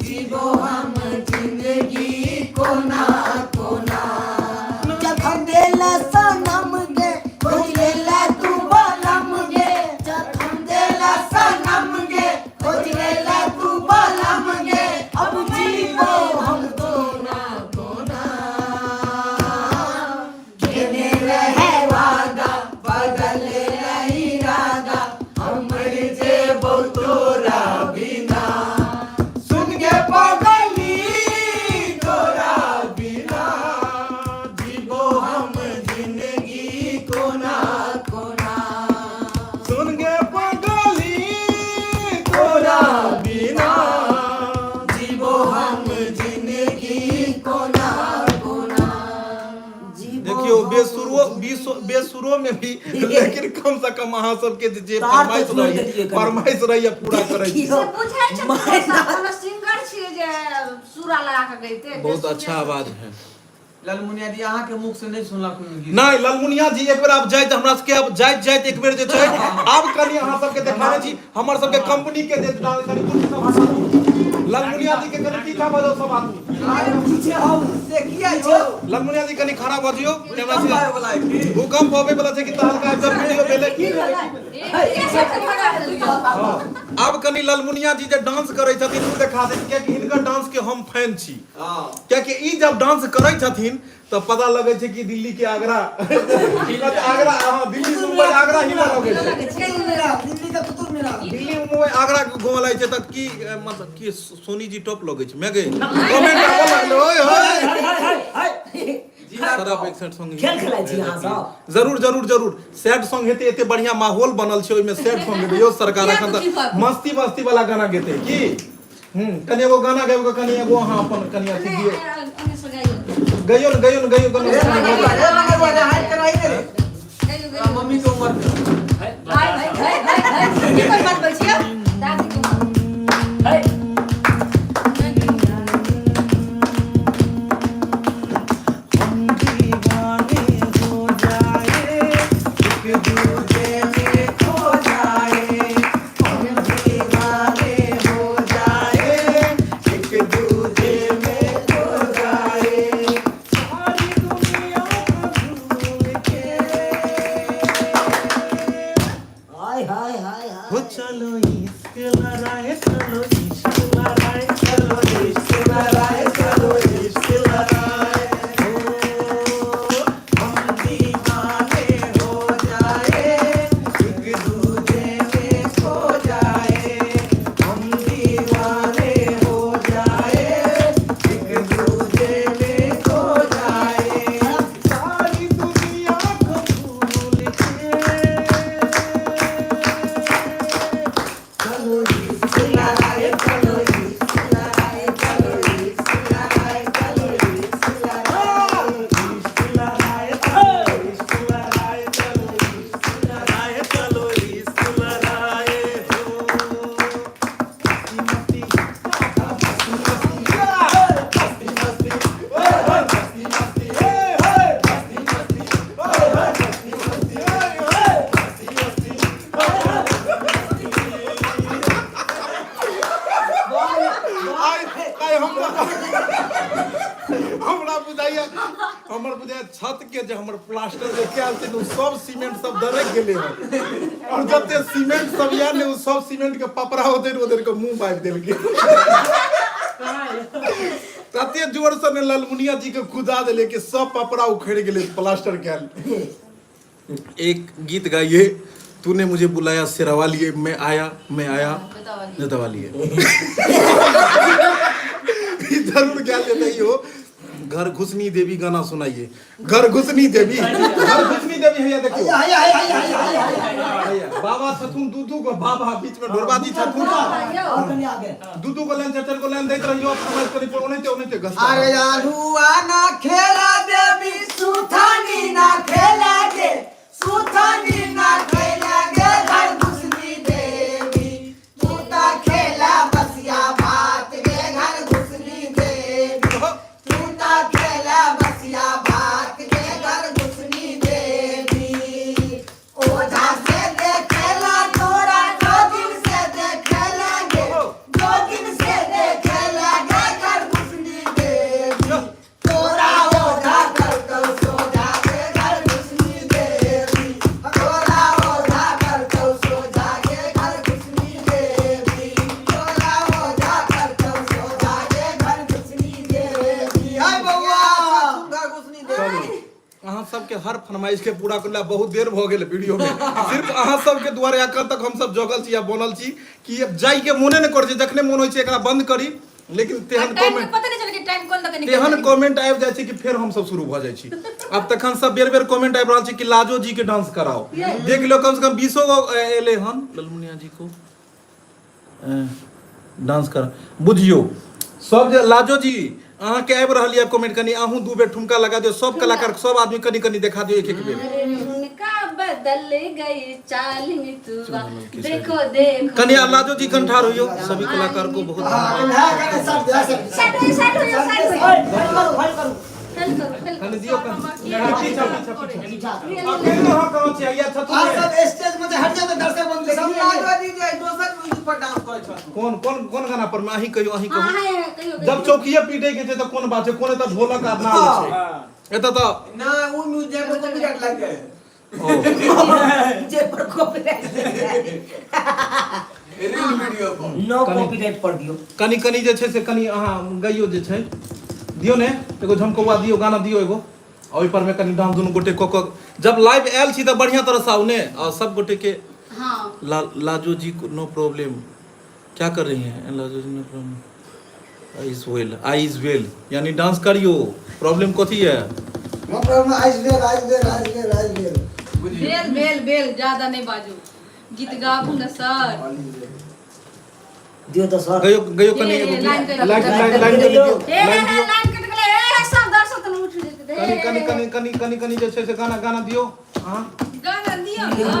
जीबो हम जिंदगी कोना कोना। जखम देला सनम गे, खोज लेला तू बलम गे। जखम देला सनम गे, खोज लेला तू बलम गे, अब जीवो हम कोना कोना। केने रहे वादा, बदल रही इरादा, हम मर जेबो तोरा बिना। सुन के पगली तोरा बिना जीबो हम जिंदगी कोना कोना। सुन गे पगली तोरा बिना जीबो हम जिंदगी कोना कोना। जीवो देखियौ, हम बेसुरो बेसुरो में भी, लेकिन कम से कम अहाँ सबके जे जे तार तऽ फरमाइश जोड़ि रहैया, देलियै कनि। फरमाइश रहैया, पूरा करै छी। देखियौ। से बुझाइ छै तऽ कोनो सिंगर छियै जे सूरा लगा कऽ गैते। बहुत अच्छा आवाज है। ललमुनिया जी, अहाँ के मुख से नहीं सुनलक कोनो गीत। नहि, ललमुनिया जी, एक बेर आब जाइत हमरा सबके, आब जाइत जाइत एक बेर जे छै, आब कनि अहाँ सबके देखाबै छी हमर सबके कंपनी के जे डांस। कनि कुर्सी सब हटाबू, ललमुनिया जी के कनि पीछा भऽ जाउ सब आदमी। अरे पीछे हौ। से किया यौ? ललमुनिया जी, कनि खड़ा भऽ जियौ कैमरा भूकंप से। आबै वाला है की? भूकंप अबै वाला छै कि तहलका आबि जब वीडियो भेलै। आब कनि ललमुनिया जी जे डांस करै छथिन ओ देखा दै छी, कियाकि हिनकर डांस के हम फैन छी। कियाकि ई जब डांस करै छथिन तऽ पता लगै छै कि दिल्ली के आगरा आगरा, हाँ, दिल्ली मुंबई आगरा हिला लगै छै। कुतुब मीनार, दिल्ली के कुतुब मीनार। दिल्ली मुंबई आगरा घूमऽ लागै छै। तऽ की मतलब की सोनी जी टॉप लगै छै? मैं गई कमेंट आबऽ लगलै, ओए होए। हाय हाय हाय। सर, आप एक सैड सॉन्ग खेल खेलाइ छी अहाँ सब? जरूर जरूर जरूर, सैड सॉन्ग हेतै। एते बढ़िया माहौल बनल छै, ओहिमे सैड सॉन्ग हेतै यौ सरकार? एखन तऽ मस्ती मस्ती वाला गाना गेतै की? कनि एगो गाना गाबि कऽ कनि एगो अहाँ अपन कनि अथी दियौ। गइयो ने, गइयो ने, गइयो कनि। ए मंगरुआ, ए मंगरुआ, रे हाथ कराई दे रे। तोरा मम्मी के उम्र के। हाय हाय हाय हाय, की कोन बात बोल छियै दादी के? हाय। हम दीवाने हो जाए, एक दूजे में खो जाए। हम दीवाने हो जाए, एक दूजे में खो जाए, सारी दुनिया को भूल के। हाय हाय हाय हाय। हो चलो इश्क लड़ाए, चलो इश्क लड़ाए, चलो इश्क लड़ाए, चलो इश्क लड़ाए। हो हम दीवाने हो जाए, एक दूजे में खो जाए। हम दीवाने हो जाए, एक दूजे में खो जाए, सारी दुनिया को भूल के। चलो इश्क लड़ाए, चलो इश्क लड़ाए, चलो इश्क लड़ाए, चलो इश्क लड़ाए। इश्क लड़ाए, चलो इश्क लड़ाए, चलो इश्क लड़ाए, चलो इश्क लड़ाए। हो मस्ती मस्ती मस्ती मस्ती मस्ती, ओए होए मस्ती मस्ती, ओए होए मस्ती मस्ती, ओए होए मस्ती मस्ती, ओए होए मस्ती मस्ती, ओए होए मस्ती। आइ आइ हमरा हमरा बुझाइया, हमर बुझाइया छत के जे हमर प्लास्टर जे कयल छै ने, ओ सब सीमेंट सब दरक गेलै हन और जते सीमेंट सब या ने, ओ सब सीमेंट के पपड़ा उधर उधर के मुंह बाबि देलकै। तते जोर से ने ललमुनिया जी के खुदा देले कि सब पपड़ा उखड़ गेलै प्लास्टर कयल। एक गीत गाइए। तूने मुझे बुलाया शेरावाली मैं आया, मैं आया जोतावाली। ई जरूर गायल जेतै इहो। घर घुसनी देवी गाना सुनाइए, घर घुसनी देवी, घर घुसनी देवी। हैया देखियो, हैया हैया हैया हैया हैया हैया बाबा छथुन, दू दू गो बाबा, बीच में ढोरबा जी छथुन। और कनी आगे। दू दू गो लाइन, चार चार गो लाइन दैत रहियो। फरमाइश करी पर ओनाहिते ओनाहिते घसता। अरे आलुआ ना खेला देवी, सुथानी ना खेला गे, सुथानी ना खेला गे घर घुसनी देवी, तू ता खेला बसिया भात गे घर घुसनी देवी, तू ता खेला बसिया भात गे घर घुसनी देवी। ओझा से देखेला तोरा, जोगिन से देखेला गे, जोगिन से देखेला गे घर घुसनी देवी, तोरा ओझा करतौ सोझा गे घर घुसनी देवी, तोरा ओझा करतौ सोझा गे घर घुसनी देवी, तोरा ओझा करतौ सोझा गे घर घुसनी देवी। हाय बउआ, घर घुसनी देवी। अहाँ सबके हर फरमाइश के पूरा करला बहुत देर भऽ गेल वीडियो में। सिर्फ अहाँ सबके दुआरे एखन तक हम सब जगल छी आ बनल छी कि अब जाय के मोने नहि करै छै। जखने मोन होइ छै एकरा बंद करी, लेकिन तेहन टाइम के कमेंट पता नहीं चले कि टाइम कोन दके निकल तेहन गेलै। कमेंट आबि जाइ छै कि फेर हम सब शुरू भऽ जाइ छी। आब तखन सब बेर बेर कमेंट आबि रहल छै कि लाजो जी के डांस कराओ। देख लियौ, कम से कम 20 गो एलै हन। ललमुनिया जी को डांस कर, बुझियौ सब जे लाजो जी अहाँके आबि रहल यऽ कमेंट। कनि अहूँ दू बेर ठुमका लगा दियौ। सब कलाकार, सब आदमी कनि कनि देखा दियौ एक एक बेर। अरे उनका बदल गई चाल मितुआ, देखो देखो। कनि आ लाजो जी कंठार होइयौ। सभी कलाकार को बहुत धन्यवाद। साइड हो, साइड हो, साइड हो। होल्ड करू, होल्ड करू। हेल्प करू, हेल्प। कनि दियौ, कनि पीछा पीछा पीछा। करू। अकेले अहाँ कहाँ छियै? या छथुन? आ सब स्टेज में से हट जाओ दर्शक बंधु सब सब। लाजो जी जे दोसर म्यूजिक पर डांस करै छथुन। कोन कोन कोन गाना पर में? अहीं कहियौ, अहीं हाँ कहू। हाँ, कहियो। जब चौकिए पीटे के छै तऽ कोन बात छै? कोन एतऽ ढोलक आ नाल छै एतऽ तऽ? ना, उ म्यूजिक पर कॉपीराइट लागि जाए। ओ जे पर कॉपीराइट, रील वीडियो पर नो कॉपीराइट पर दियौ। कनि कनि जे छै से कनि अहाँ गइयो जे छै, दियौ ने एगो झमकौआ दियौ, गाना दियौ एगो, आ ओहि पर मे कनि डांस दुनू गोटे कऽ कऽ। जब लाइव आयल छी तऽ बढ़िआँ तरहसँ आउ ने। आ सब गोटे के हाँ। लाजो जी नो प्रॉब्लम, क्या कर रही हैं Lajo ji? No problem, I is well, I is well, यानी डांस करियो, प्रॉब्लम कथी है? No problem, eyes well, eyes well, eyes well, eyes well. भेल भेल भेल, ज्यादा नहीं बाजू, गीत गाबू न सर। दियौ तऽ सर। गयो गयो कनि हे, एगो हे, लाइन कटि लाइन गेलै। लाइन लाइन कनि दियौ। हे हे लाइन हे दियौ। लाइन कटि गेलै। हे सब दर्शक तऽ उठि जेतै। कनि कनि कनि कनि कनि कनि जे छै से गाना गाना दियौ अहाँ। गाना दियौ न।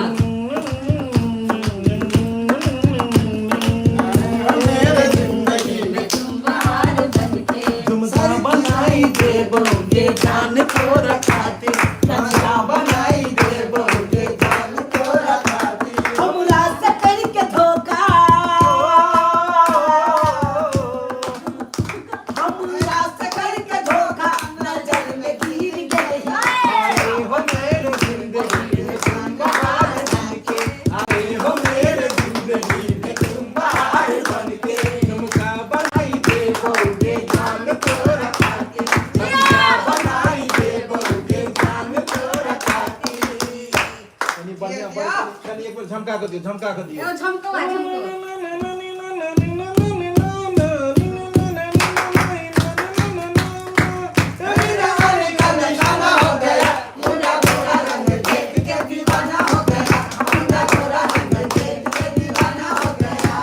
बाहर बनके झुमका बनाई देबोगे जान तोरा खातिर, कंचा बनाई देबोगे जान तोरा खातिर। हमरा से करके धोखा, हमरा से करके धोखा, नजर में गिर गई। आए हो मेरे जिंदगी में तुम बाहर बनके, आए हो मेरे जिंदगी में तुम बाहर बनके, झुमका बनाई देबोगे जान तोरा खातिर, झुमका बनाई देबोगे जान तोरा खातिर। कनि बढ़िया कनि एक बेर झमका के दियौ, झमका के दियौ। एगो झमकौआ, झमकौआ। मेरी जवानी का निशाना हो गया, मुन्ना गोरा रंग देख के दीवाना हो गया, मुन्ना गोरा रंग देख के दीवाना हो गया।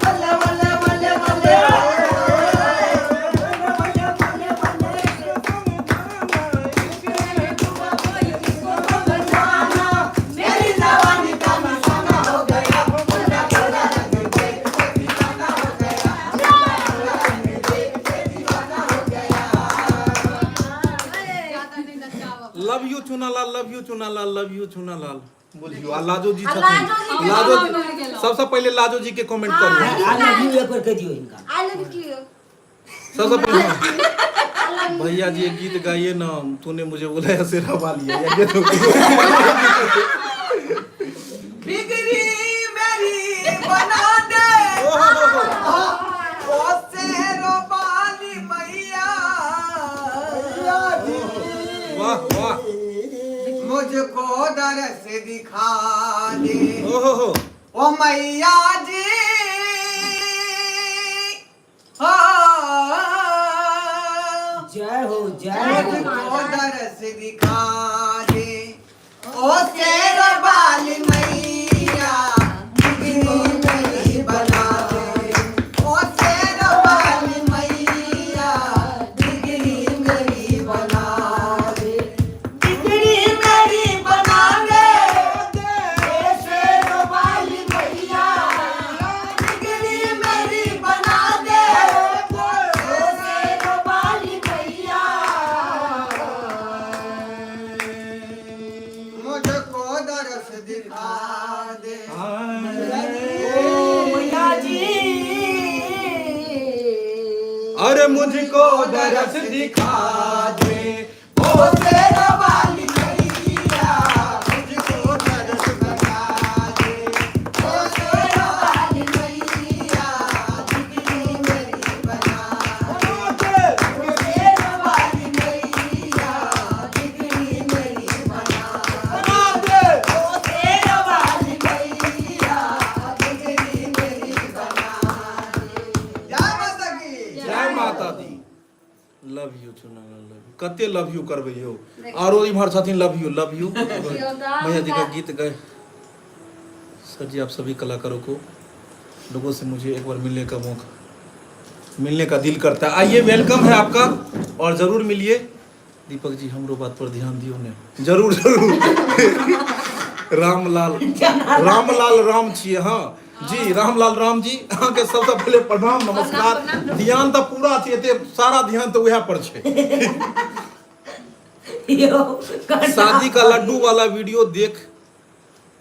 बल्ले बल्ले बल्ले बल्ले। मेरी जवानी का निशाना हो गया, मुन्ना गोरा रंग देख के दीवाना हो गया, मुन्ना गोरा रंग देख के दीवाना हो गया। ज्यादा नहीं नचाओ। Love you Chunalal, love you Chunalal, love you Chunalal. बुझियो आ लाजो जी आ छथिन। लाजो जी के लाजो नाम जी भऽ गेलौ। सबसँ पहिले लाजो जी के कमेंट करू। I love you एक बेर कहि दियौ हिनका। I love you. सबसँ पहिले भैया जी एक गीत गाइए ना, तूने मुझे बुलाया शेरा वाली है ये तो। बिगड़ी मेरी बना दे ओ शेरो वाली मैया। वाह वाह। दरस दिखा दे। ओहो हो। ओ मैया जी हो, जय हो, जय हो। मुझको दरस दिखा दे। ओ शेर वाली मैया बिगड़ी मेरी बना दे। ओ शेर वाली मैया बिगड़ी मेरी बना दे। बिगड़ी मेरी बना दे, ओ शेर वाली मैया, बिगड़ी मेरी बना दे, ओ शेर वाली मैया। मुझको दरस दिखा दे। ओ मैया जी, अरे मुझको दरस दिखा दे। ओ शेर वाली मैया मुझको दरस दिखा दे। ओ शेर वाली मैया बिगड़ी मेरी बना दे। ओ शेर वाली मैया बिगड़ी मेरी बना दे। ओ शेर वाली मैया बिगड़ी मेरी बना दे। जय माता की। जय माता दी। Love you Chuna, love you. कते लव you करबै यौ? आरो इम्हर छथिन लव you, love you. देखियौ तऽ। मैया जी का गीत गए। सर जी, आप सभी कलाकारों को, लोगों से मुझे एक बार मिलने का मौका, मिलने का दिल करता है। आइए, welcome है आपका और जरूर मिलिए। दीपक जी, हमरो बात पर ध्यान दियो ने। जरूर जरूर। रामलाल, रामलाल राम छियै। हाँ जी, रामलाल राम जी, अहाँके सबसँ पहिले प्रणाम, नमस्कार। प्रणाम। ध्यान तऽ पूरा छै, एते सारा ध्यान तऽ उएह पर छै। यौ। शादी का लड्डू वाला वीडियो देख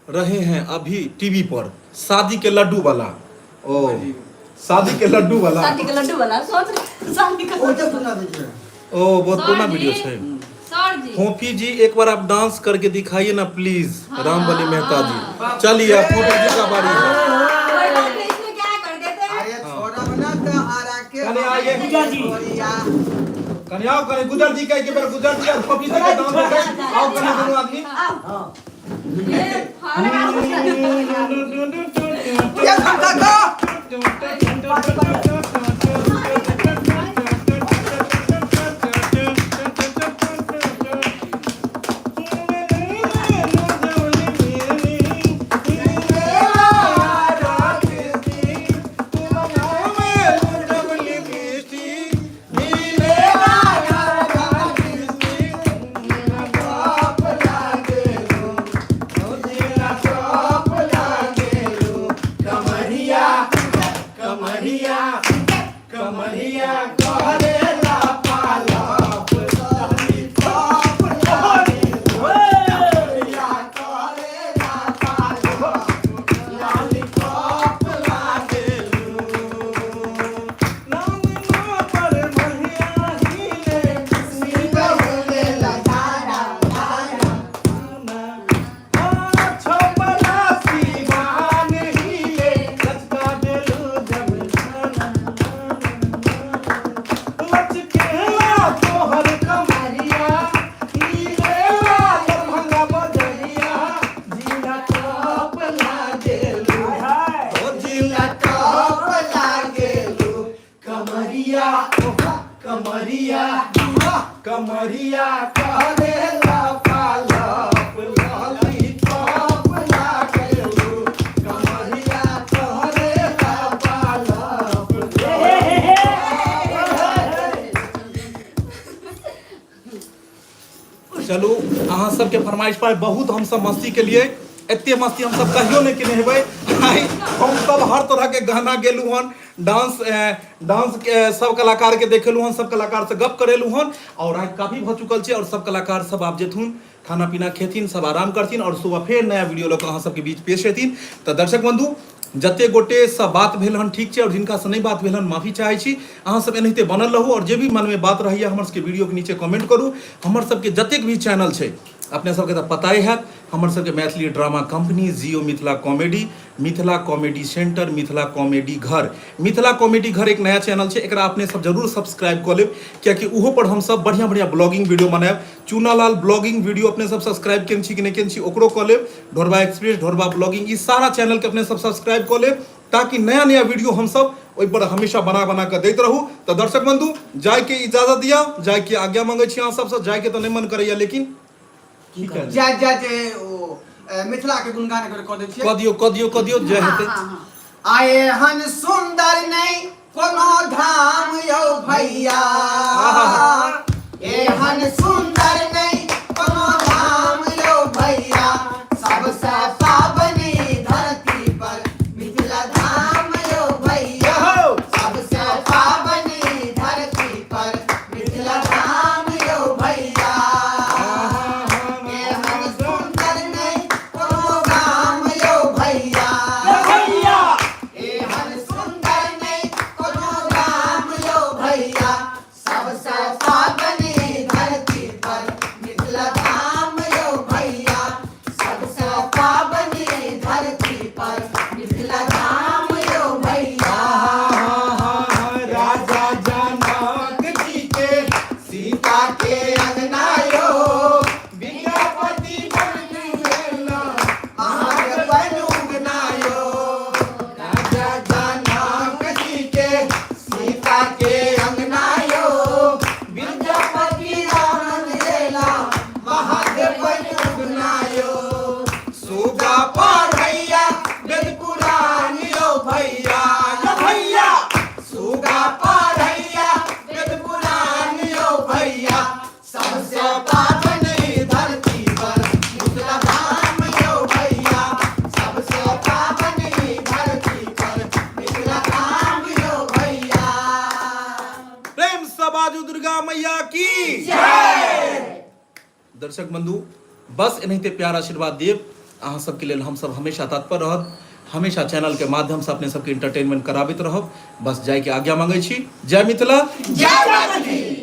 रहे हैं अभी टीवी पर। शादी के लड्डू वाला, ओ शादी के लड्डू वाला। शादी के लड्डू वाला सोच रहे, शादी का। ओ तऽ पुरना वीडियो। ओ बहुत पुराना सर वीडियो जी, छै। सर जी। फोफी जी, एक बार आप डांस करके दिखाइए ना प्लीज। रामबली मेहता जी, चलिए, अब फोफी जी का बारी है। कोई बात नहीं, इसमें क्या कर देते हैं। अरे छोड़ब ना तहारा के। कने आइए। पूजा जी। गोरिया। कने आओ, कने गुजर जी का एक बार गुजर जी और फोफी जी का डांस देखाई। आओ कने दोनों आदमी। हाँ। ये हमारा ये झमका का। कमरिया, कमरिया करेला पालप। कमरिया, कमरिया, कमरिया करेला पालप लॉलीपॉप लागेलू। कमरिया करेला पालप। चलू, अहाँ सबके फरमाइश पर बहुत हमसब मस्ती के लिए, एते मस्ती हमसब कहियो नहि केने हेबै। आइ हमसब हर तरह के गाना गेलू हन, डांस डांस के सब कलाकार के देखेलू हन, सब कलाकार से गप करेलू हन और आइ काफी भऽ चुकल छै और सब कलाकार सब आब जेथुन, खाना पीना खेथिन, सब आराम करथिन और सुबह फेर नया वीडियो लऽ कऽ अहाँ सबके बीच पेश हेथिन। तऽ दर्शक बंधु, जते गोटे से बात भेल हन ठीक छै और जिनका से नहि बात भेल हन, माफी चाहै छी। अहाँ सब एनाहिते बनल रहू और जे भी मनमे बात रहैए, हमर सबके वीडियोके नीचे कमेंट करू। हमर सबके जतेक भी चैनल छै, अपने सबके तऽ पता ही हैत हमर सबके Maithili drama company Jio Mithila comedy Mithila comedy centre Mithila comedy घर मिथिला कॉमेडी घर एक नया चैनल छै एकरा अपने सब जरूर सब्सक्राइब कऽ लेब कियाकि ओहो पर हमसब बढ़िया बढ़िया ब्लॉगिंग वीडियो बनायब चूनालाल ब्लॉगिंग वीडियो अपने सब सब्सक्राइब केने छी कि नहि केने छी ओकरो कऽ लेब ढोरबा एक्सप्रेस ढोरबा ब्लॉगिंग ई सारा चैनल के अपने सब सब्सक्राइब कऽ लेब ताकि नया नया वीडियो हमसब ओहि पर हमेशा बना बना कऽ दैत रहू तऽ दर्शक बंधु जायके इजाजत दिअ जायके आज्ञा मंगै छी अहाँ सबसँ जायके तऽ नहि मन करैया लेकिन की करबै जाय जाय जे ओ मिथिला के गुणगान एक बेर कऽ दै छियै कऽ दियौ कऽ दियौ कऽ दियौ जे हेतै आए हन सुंदर नहीं कोनो धाम यौ भैया एहन सुंदर नहीं कोनो धाम यौ भैया सबसे पावनी धरती पर मिथिला धाम यौ भैया सबसे पावनी धरती पर मिथिला धाम यौ भैया एहन सुंदर नहीं कोनो गाम यौ भैया एहन सुंदर नहीं कोनो गाम यौ भैया सबसे पावनी धरती पर मिथिला धाम यौ भैया सबसे पावनी धरती पर मिथिला धाम यौ भैया राजा जनक जी के सीता के अंगना यो विद्यापति बन अहाँके बन उगना यौ राजा जनक जी के सीता के अंगना यो विद्यापति आनंद लेला महादेव बन उगना यौ सुगा पढ़ैया वेद पुराण यो भैया यो भैया सुगा पढ़ैया वेद पुराण यो भैया सबसे पावन धरती पर मिथिला धाम यौ भैया सबसे पावन धरती पर मिथिला धाम यौ भैया प्रेम से बाजू दुर्गा मैया की दर्शक बंधु बस एनाहिते प्यार आशीर्वाद देब अहाँ सबके लेल हमसब हमेशा तत्पर रहब हमेशा चैनल के माध्यम से अपने सबके इंटरटेनमेंट कराबैत रहब बस जायके आज्ञा मांगै छी जय मिथिला जय मैथिली।